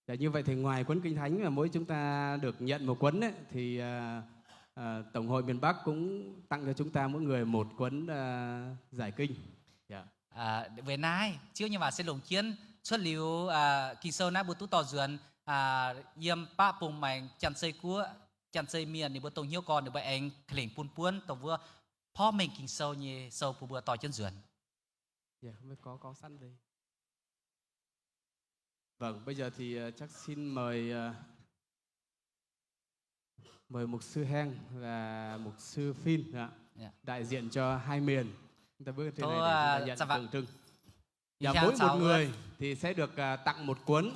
Dạ, như vậy thì ngoài cuốn Kinh Thánh mà mỗi chúng ta được nhận một cuốn ấy, thì, à, à, Tổng hội miền Bắc cũng tặng cho chúng ta mỗi người một cuốn, à, giải kinh. Dạ. Aa, weic naaiv Ziouv nyei waac se longc jienv cuotv liuz, aa, Ging-Sou naaiv mbuo duqv dorh nzuonx, aa, yiem baqv bung maengx Janx-Zei guoqv, Janx-Zei mienh ninh mbuo dongh hnyouv gorn ninh mbuo aengx ka'lengc bun buonv dongh wuov porv mengh Ging-Sou nyei sou bun mbuo dorh jienv nzuonx. Dạ, không biết có, có sẵn đây. Vâng, bây giờ thì, ờ, chắc xin mời, ờ, mời mục sư Heng và mục sư Phin ạ. Dạ. Đại diện cho hai miền. Chúng ta bước trên này để chúng ta nhận tượng trưng. Và mỗi một người thì sẽ được, à, tặng một cuốn.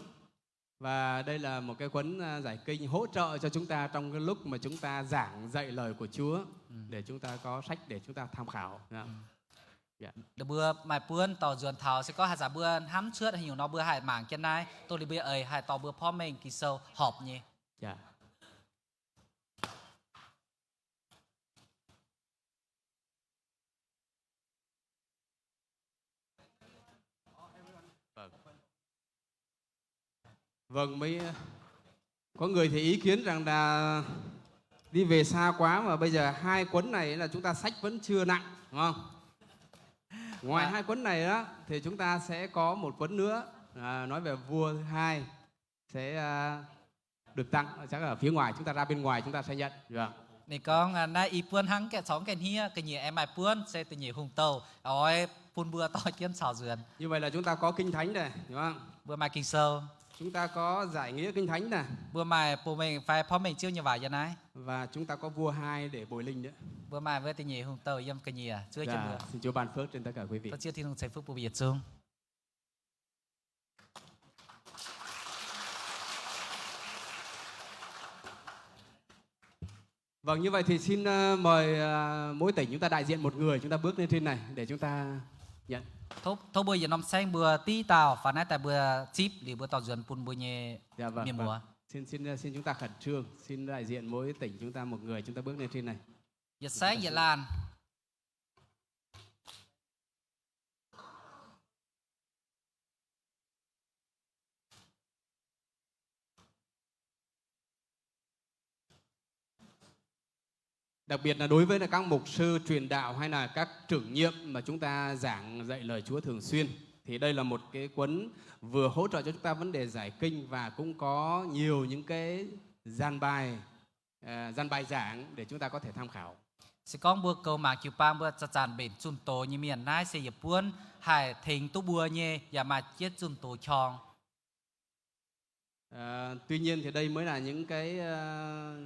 Và đây là một cái cuốn, à, giải kinh hỗ trợ cho chúng ta trong cái lúc mà chúng ta giảng dạy lời của Chúa, để chúng ta có sách để chúng ta tham khảo. Dạ. Ninh mbuo maaih buonv dorh nzuonx taux, se gorngv haaix zanc mbuo hnamv cuotv haaix nyungc nor mbuo haih mangc jienv naaiv, dongh liuz mbuo eix haih dorh mbuo porv mengh Ging-Sou horpc nyei. Vâng, mấy, có người thì ý kiến rằng là đi về xa quá mà bây giờ hai cuốn này là chúng ta sách vẫn chưa nặng, đúng không? Ngoài hai cuốn này đó thì chúng ta sẽ có một cuốn nữa, à, nói về vua thứ hai sẽ, à, được tặng, chắc ở phía ngoài chúng ta ra bên ngoài chúng ta sẽ nhận. Vâng. Ninh gorngv, aa, naaiv i buonv hnangv gaengh corc gaengh hniev, ga'nyiec aengx maaih buonv se da'nyeic hungh douh oix bun mbuo dorh jienv caux nzuonx. Như vậy là chúng ta có Kinh Thánh này, đúng không? Mbuo maaih Ging-Sou. Chúng ta có giải nghĩa Kinh Thánh này. Mbuo maaih bung mengh fai porv mengh Ziouv nyei waac yiem naaiv. Và chúng ta có vua hai để bồi linh nữa. Mbuo maaih wuov da'nyeic hungh douh yiem ga'nyiec zuov jienv mbuo. Xin Chúa ban phước trên tất cả quý vị. Tov Ziouv Tin-Hungh ceix fuqv bun mbuo yietc zungv. Vâng, như vậy thì xin, ờ, mời, ờ, mỗi tỉnh chúng ta đại diện một người, chúng ta bước lên trên này để chúng ta nhận. Tov, tov mbuo yietc norm saengv mbuo div dauh faaux naaiv daaih mbuo zipv liuz mbuo dorh nzuonx bun mbuo nyei mienh muoz. Xin, xin, xin chúng ta khẩn trương, xin đại diện mỗi tỉnh chúng ta một người, chúng ta bước lên trên này. Yietc saengv yietc laanh. Đặc biệt là đối với là các mục sư truyền đạo hay là các trưởng nhiệm mà chúng ta giảng dạy lời Chúa thường xuyên, thì đây là một cái cuốn vừa hỗ trợ cho chúng ta vấn đề giải kinh và cũng có nhiều những cái gian bài, ờ, gian bài giảng để chúng ta có thể tham khảo. Se gorngv mbuo goux mangc jiu-baang mbuo zanc-zanc mbenc zunh doz nyei mienh, naaiv se yietc buonv haih tengx duqv mbuo nyei, yaac maaih jienv zunh doz qorng. Ờ, tuy nhiên thì đây mới là những cái, ờ,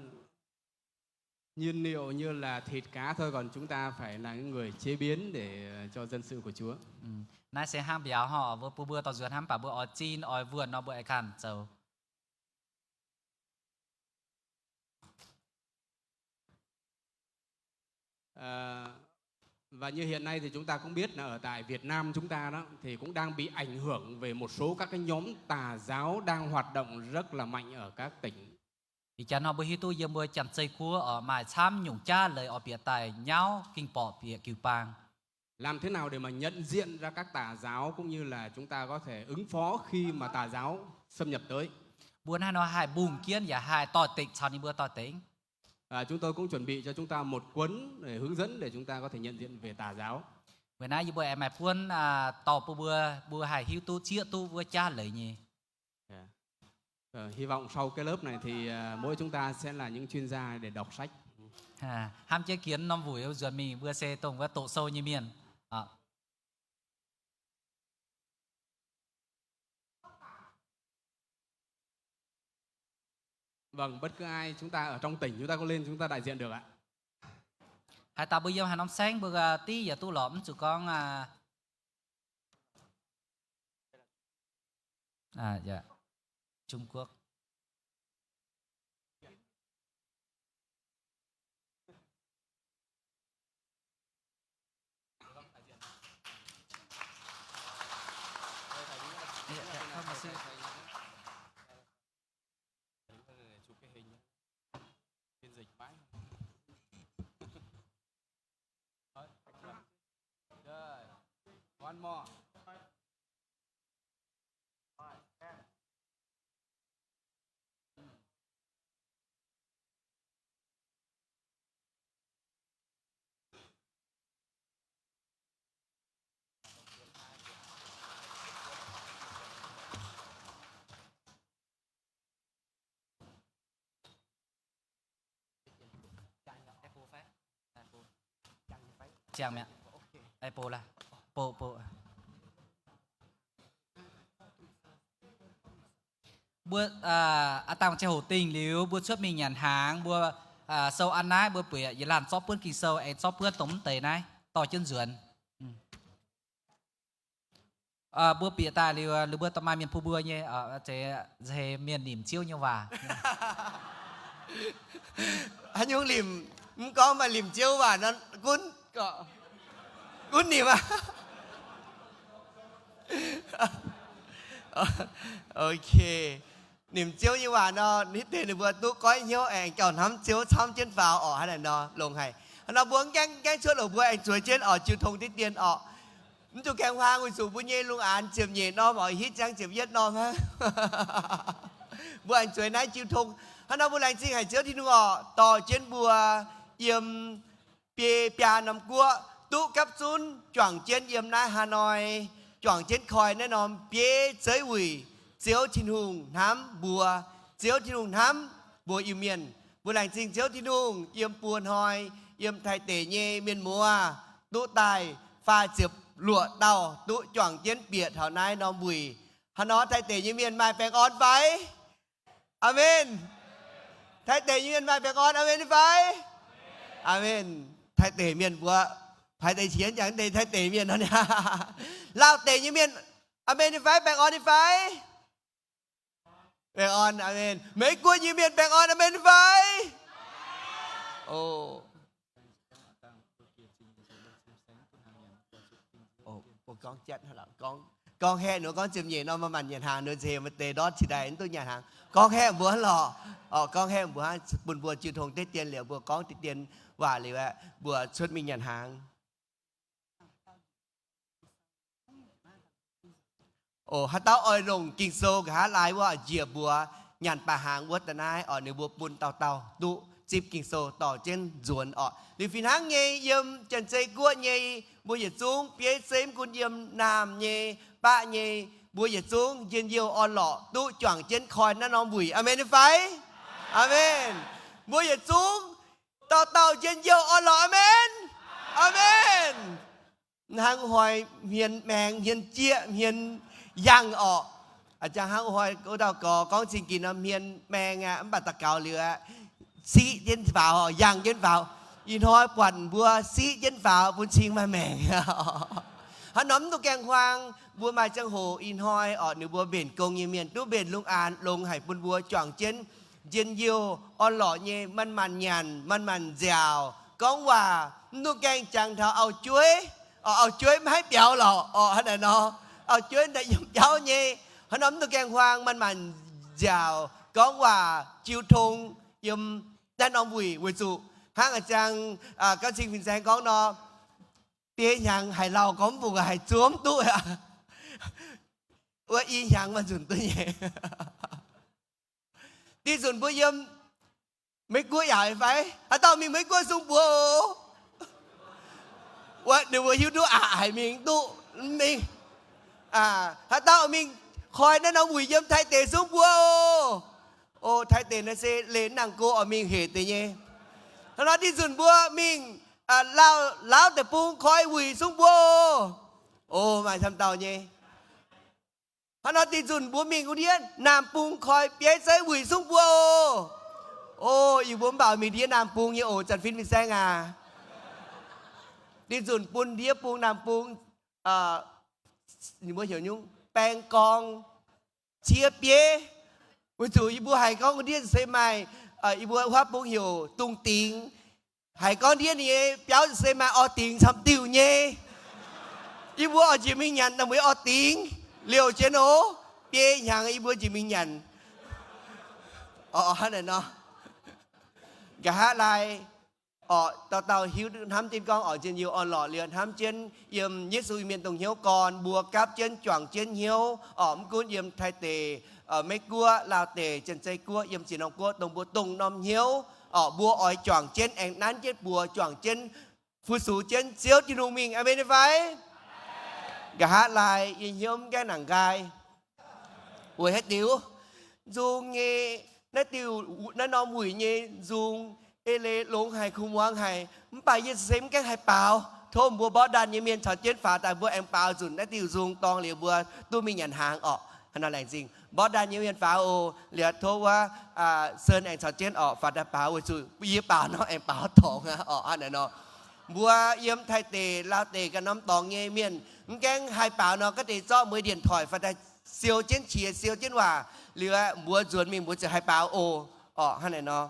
Nhiên liệu như là thịt cá thôi, còn chúng ta phải là những người chế biến để, ờ, cho dân sự của Chúa. Naaiv se hnangv mbiauz hov, mbuo bun mbuo dorh nzuonx hnangv, mv baac mbuo oix zinh oix wuonh nor mbuo aengx ganh zoux. Ờ, và như hiện nay thì chúng ta cũng biết là ở tại Việt Nam chúng ta đó thì cũng đang bị ảnh hưởng về một số các cái nhóm tà giáo đang hoạt động rất là mạnh ở các tỉnh. Ih jaax nor mbuo hiuv duqv yiem mbuo Janx-Zei Guoqv oc, maaih camv nyungc jaav leiz oix bieqc daaih nyauv ging-borqc bieqc jiu-baang. Làm thế nào để mà nhận diện ra các tà giáo cũng như là chúng ta có thể ứng phó khi mà tà giáo xâm nhập tới. Mbuo naaiv nor haih mbungh jienv yaac haih doix-dekc caux ninh mbuo doix-dekc. À, chúng tôi cũng chuẩn bị cho chúng ta một cuốn để hướng dẫn để chúng ta có thể nhận diện về tà giáo. Weic naaiv yie mbuo aengx maaih buonv, à, dorh bun mbuo, mbuo haih hiuv duqv zieqv duqv wuov jaav leiz nyei. Dạ. Ờ, hy vọng sau cái lớp này thì, ờ, mỗi chúng ta sẽ là những chuyên gia để đọc sách. Hnamv jienv ginx norm wuic nzuonx mingh mbuo se dongh wuov doqc sou nyei mienh. Vâng, bất cứ ai chúng ta ở trong tỉnh chúng ta có lên chúng ta đại diện được ạ. Haaix dauh mbuo yiem haaix norm saengv mbuo, à, div yaac duqv lorqc, mv zuqc gorngv, à, à, dạ. Trung Quốc. Phiên dịch mãi. Rồi. One more. Apple là, Apple, Apple. Mbuo, aa, aa dangh ziangh hoc dingh liuz, mbuo cuotv mingh nyanc hnaangx, mbuo, aa, sou an naaiv, mbuo bieqc yietc laanh zorqv buonv Ging-Sou, aengx zorqv buonv dongh mv deix naaiv dorh jienv nzuonx. Mbuo bieqc daaih liuz, liuz mbuo dorh maaih mienh bun mbuo nyei, zeiz mienh nimc Ziouv nyei waac. Haaix nyungc nimc? Mv gorngv maaih nimc Ziouv waac nor, gunv, gunv nimc aqv. Ok. Nimc Ziouv nyei waac nor, hitv deix ninh mbuo duqv goiv hnyouv aengx gauh hnamv Ziouv camv jienv faaux orqc. Hnangv naaic nor longx haic. Hnangv nor mbuo mv gaengh, gaengh cuotv longc mbuo aengx zueiz jienv oix jiu tong diqv dien orqc. Mv zuqc gaengh huaang, weic zuqc mbuo nyei lungh aanx ziepc nyeic norm oix hitv ziangx ziepc yietv norm hnangv. Mbuo aengx zueiz naaiv jiu tong. Hnangv nor mbuo laengz zingh haic Ziouv Tin-Hungh orqc, dorh jienv mbuo yiem biei biaa norm guoqv duqv gapv zunv juangc jienv yiem naaiv Hà Nội, juangc jienv koi naaiv norm bieiv zeiv wuic. Ziouv Tin-Hungh hnamv mbuo. Ziouv Tin-Hungh hnamv mbuo Iu-Mienh. Mbuo laengz zingh Ziouv Tin-Hungh yiem buo hnoi, yiem Taiv deic nyei mienh muoz duqv daaih faah ziepc luoqc dauh duqv juangc jienv bieqc taux naaiv norm wuic. Hnangv nor Taiv deic nyei mienh maaih baengh orn fai? Aamen. Taiv deic nyei mienh maaih baengh orn, aamen fai? Aamen. Taiv deic mienh mbuo, Taiv deic qienx jangx deix Taiv deic mienh nor niaa. Laauh deic nyei mienh, aamen fai? Baengh orn fai? Baengh orn, aamen. Meiv Guoqv nyei mienh baengh orn, aamen fai? O, gorngv haeqv nor gorngv ziepc nyeic nor maaih maanc nyanc hnaangx nor nzengc, maaih deix ndortv cingx daaih mv duqv nyanc hnaangx. Gorngv haeqv mbuo hnangv lorqc. Orqc, gorngv haeqv mbuo hnangv, bun mbuo jiu tong diqv dien liuz, mbuo gorngv diqv dien waac liuz aeqv, mbuo cuotv mingh nyanc hnaangx. O, haaix dauh oix longc Ging-Sou nqa'haav laai wuov, njiec mbuox nyanc baac hnaangx wuov da'naaiv orqc, ninh mbuo bun dauh dauh duqv zipv Ging-Sou dorh jienv nzuonx orqc. Liuz fih hnangv nyei, yiem Janx-Zei Guoqv nyei mbuo yietc zungv bieiv zeiv, mv gunv yiem naamh nyei, baqv nyei, mbuo yietc zungv njien-youh orn-lorqc duqv juangc jienv koi naaiv norm wuic. Aamen fai? Aamen. Mbuo yietc zungv dauh dauh njien-youh orn-lorqc. Aamen. Aamen. Hnangv hnoi hmien maeng, hmien jieqv, hmien yangh orqc. A'jang hnangv hnoi wuov dauh gorx gorngv zingh ginc nor, hmien maeng aqv, mv baac daux gaux liuz aqv, siqv jienv faaux, yangh jienv faaux. Ih hnoi buatc mbuo siqv jienv faaux bun cing maaih maengc. Hnangv nor mv dungx gaengh huaang, mbuo maaih ziangh hoc ih hnoi orqc, ninh mbuo mbenc gong nyei mienh duqv mbenc lungh aanx longx haic bun mbuo juangc jienv njien-youh orn-lorqc nyei, manc-manc nyanc, manc-manc nziaauc, gorngv waac. Mv dungx gaengh jangx taux auv-jueiv orqc, auv-jueiv maiv haih biaux lorqc orqc, hnangv naaic nor. Auv-jueiv daaih yiem biauv nyei. Hnangv nor mv dungx gaengh huaang, manc-manc nziaauc, gorngv waac, jiu tong yiem naaiv norm wuic, weic zuqc hnangv a'jang gauv cing fin-saeng gorngv nor, biei hnyangx haiz lauh gorngv mv baac haih zuov mv duqv aqv. Wuov i hnyangx maaih nzunc duqv nyei. Dih nzunc mbuo yiem Meiv Guoqv yaac fai? Haaix dauh mingh Meiv Guoqv sung mbuox oc. Wuov ninh mbuo hiuv duqv aqc haic mingh duqv mv mingh. Haaix dauh mingh koi naaiv norm wuic yiem Taiv deic sung mbuox oc. O, Taiv deic naaiv se leih nangh go oix mingh hec deix nyei. Hnangv nor dih nzunc mbuo mingh Laauv, Laauv deic-bung koi wuic sung mbuox oc. O, maaih camv dauh nyei. Hnangv nor dih nzunc mbuo mingh wuov ndiev Naamh Bung koi bieiv zeiv wuic sung mbuox oc. O, yie mbuo mv baac mingh ndiev Naamh Bung nyei oc, zanc fin-saeng aac. Dih nzunc bun ndiev bung Naamh Bung, ninh mbuo heuc nyungc baeng gorng cie bieiv. Weic zuqc yie mbuo haiz gorngv wuov ndiev se maaih, yie mbuo huaav bung heuc dungz dingx. Haiz gorngv ndiev ninh nyei biauv se maaih orv dingx camv diuh nyei. Yie mbuo oix njiec mingh nyanc naaiv mueiz orv dingx liouh jienv oc. Biei hnyangx yie mbuo njiec mingh nyanc. Orqc, hnangv naaic nor. Nqa'haav laai orqc, dauh dauh hiuv hnamv jienv gorngv orqc, njien-youh orn-lorqc liuz hnamv jienv yiem Yesu Mienh dongh hnyouv gorn mbuo gapv jienv juangc jienv hnyouv orqc, mv gunv yiem Taiv deic, Meiv Guoqv, Laauh deic, Janx-Zei Guoqv, yiem ziex norm guoqv dongh mbuo dongh norm hnyouv orqc, mbuo oix juangc jienv aengx nanv jienv buoz juangc jienv fu-sux jienv Ziouv Tin-Hungh mingh. Aamen fai? Nqa'haav laai yie hnyouv mv gaengh nangc nqaai. Weic haaix diuc? Nzung nyei, naaiv diuh, naaiv norm wuic nyei nzung, ei leiz longx haic, kuh muangx haic, mv baac yie se mv gaengh haih baaux. Tov mbuo Mbopv Ndanc nyei mienh caux jienv faaux daaih mbuo aengx baaux nzunc naaiv diuh nzung dorngx liuz mbuo duqv mingh nyanc hnaangx orqc. Hnangv nor laengz zingh Mbopv Ndanc nyei mienh faaux oc. Liuz tov wuov Sen aengx caux jienv orqc, faaux daaih baaux, weic zuqc yie baaux nor aengx baaux dorngx aqv orqc. Hnangv naaic nor, mbuo yiem Taiv deic, Laauh deic ganh norm dorngx nyei mienh mv gaengh haih baaux nor, gaav deix zorqv mbuo điện thoại faaux daaih siou jienv qiex siou jienv waac liuz aeqv, mbuo nzuonx mingh mbuo ziouc haih baaux oc. Orqc, hnangv naaic nor.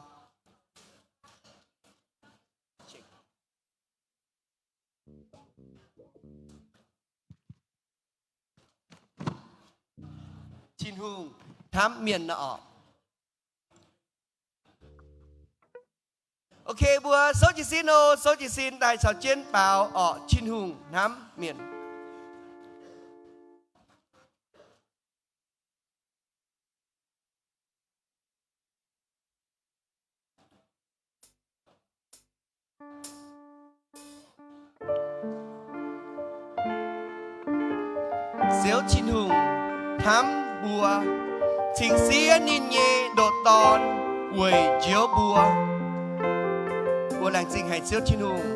Tin-Hungh hnamv mienh nor orqc. Ok, mbuo souv jiez sin oc, souv jiez sin daaih caux jienv baaux orqc, Tin-Hungh hnamv mienh. Ziouv Tin-Hungh hnamv mbuo, cingx siev ninh nyei ndoqc Dorn weic njoux mbuo. Mbuo laengz zingh haic Ziouv Tin-Hungh.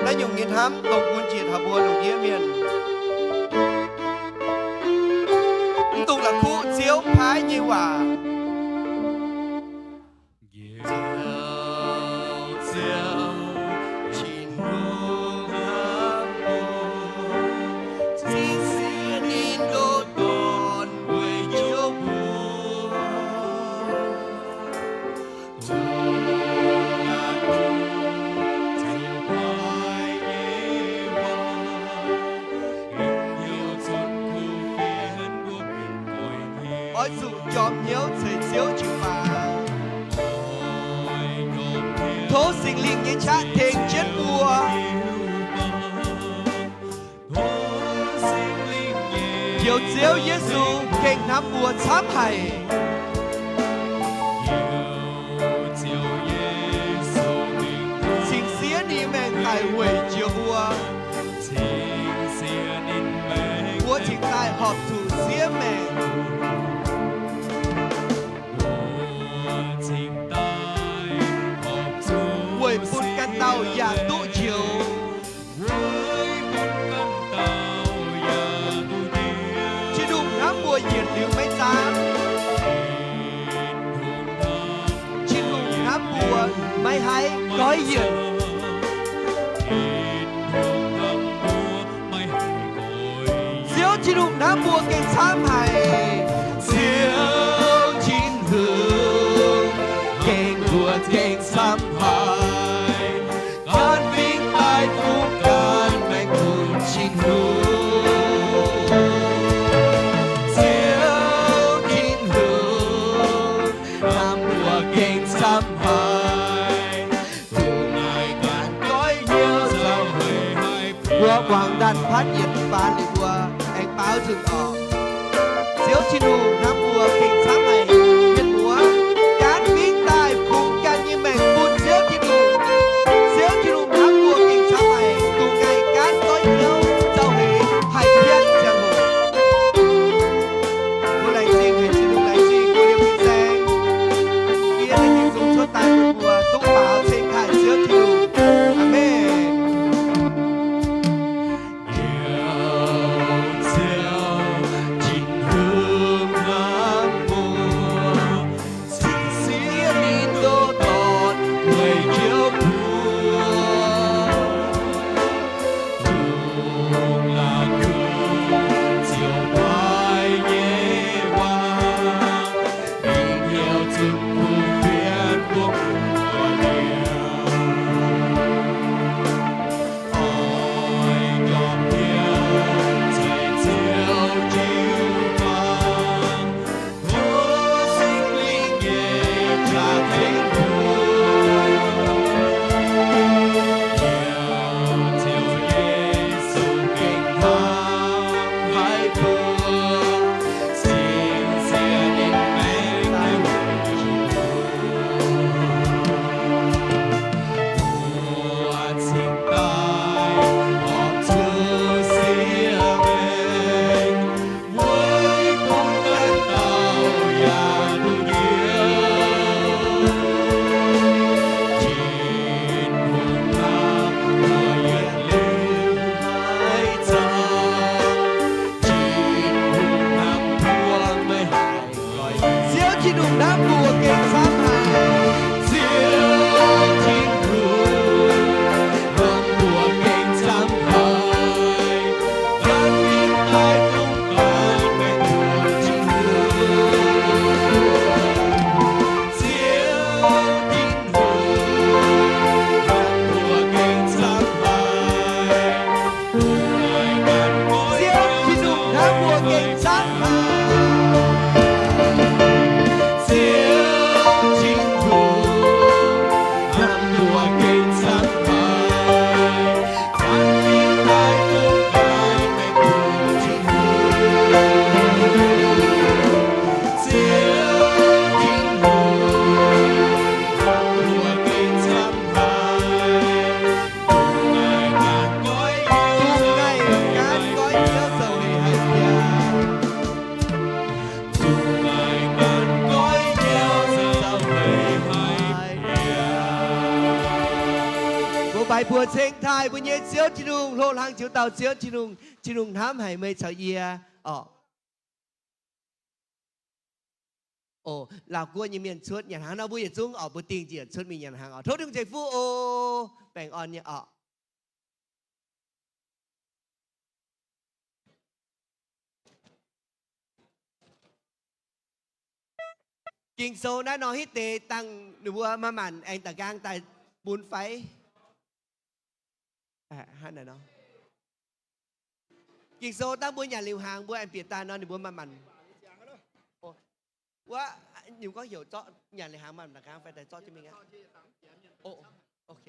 Naaiv nyungc nyei hnamv dongh bun jiex taux mbuo lungh ndiev mienh. Mv dungx la'kuqv Ziouv paaiv nyei waac. Oix zuqc njormh hnyouv ceix Ziouv jiu-baang. Tov Singx Lingh nyei qaqv tengx jienv mbuo. Njoux Ziouv Yesu gengh hnamv mbuo camv haic. Cingx siev ninh maengc daic weic njoux mbuo. Mbuo cingx daaih horpc zuqc siev maengc, weic bun ganh dauh yaac duqv njoux. Tin-Hungh hnamv mbuo yietc liuz maiv zaanv. haiz goiv yienc. Ziouv Tin-Hungh hnamv mbuo gengh camv haic. Ziouv Tin-Hungh gengh mbuo gengh camv haic. Gan fingx daaih bun gan maengx bun Tin-Hungh. Ziouv Tin-Hungh hnamv mbuo gengh camv haic. Dongh naaiv ganh goiv hnyouv zauh hec haih. Mbuo muangx ndanc patv yietc baan liuz mbuo aengx baaux nzunc oc. Ziouv Tin-Hungh hnamv mbuo gengh camv haic. Mienh muoz, gaanv fingx daaih kungx ganh nyei maengc bun Ziouv Tin-Hungh. Ziouv Tin-Hungh hnamv mbuo gengh camv haic, dongh naaiv ganh goiv hnyouv zauh hec haih piatv ziangh hoc. Mbuo laengz zingh haic Tin-Hungh, laengz zingh mbuo liemh fin-saeng. Yie laengz zingh zungv cuotv daaih bun mbuo duqv baaux ceng taaih Ziouv Tin-Hungh. Aamen. Ziouv Tin-Hungh hnamv mbuo, cingx siev ninh ndoh dorn weic jiouv mbuo. Dongh la'kuqv ziouc paaiv nyei waac, mingh heuc zunh kuv fienx mbuo gu'nguaaic. Oix njormh hnyouv ceix Ziouv jiu-baang, tov Singx Lingh nyei jaax tengx mbuo. Heuc Ziouv Yesu gengh hnamv haic mbuo, cingx siev ninh maengc daaih weic zuqc mbuo. Mbuo cingx daaih horpc zuqc siev maengc, weic bun ganh dauh yaac duqv njoux. Tin-Hungh hnamv mbuo yietc liuz maiv zanc. Tin-Hungh hnamv mbuo maiv haih goiv. Ziouv Tin-Hungh hnamv mbuo gengh camv haic. Ziouv Tin-Hungh hnamv mbuo gengh camv haic. Gan fingx daaih dongh gan maengc bun Tin-Hungh. Ziouv Tin-Hungh hnamv mbuo gengh camv haic. Ziouv Tin-Hungh hnamv mbuo gengh camv haic. Ziouv Tin-Hungh hnamv mbuo gengh camv haic. Gan fingx daaih dongh gan maengc bun Tin-Hungh. Ziouv Tin-Hungh hnamv mbuo gengh camv haic. Dongh naaiv ganh goiv hnyouv, dongh naaiv ganh goiv hnyouv zoux hec haih bieqc. Dongh naaiv ganh goiv hnyouv zoux hec haih bieqc. Mbuo baix mbuo ceng taaih mbuo nyei Ziouv Tin-Hungh, hlo hlang jiex dauh Ziouv Tin-Hungh. Tin-Hungh hnamv haic meih caux yie orqc. O, Laauv Guoqv nyei mienh cuotv nyanc hnaangx nor, mbuo yietc zungv oc, mbuo dingh njiec cuotv mingh nyanc hnaangx oc. Tov Tin-Hungh ceix fuqv o. Baengh orn nyei oc. Ging-Sou naaiv nor hitv deix dangh ninh mbuo maaih maanc aengx da'nqaang daaih bun fai? Ging-Sou dangh mbuo nyanc liuz hnaangx mbuo aengx bieqc daaih nor ninh mbuo maaih maanc. Wuov, ninh gorngv heuc zorqv nyanc liuz hnaangx maaih da'nqaang fai daaih zorqv jienv mingh aqv.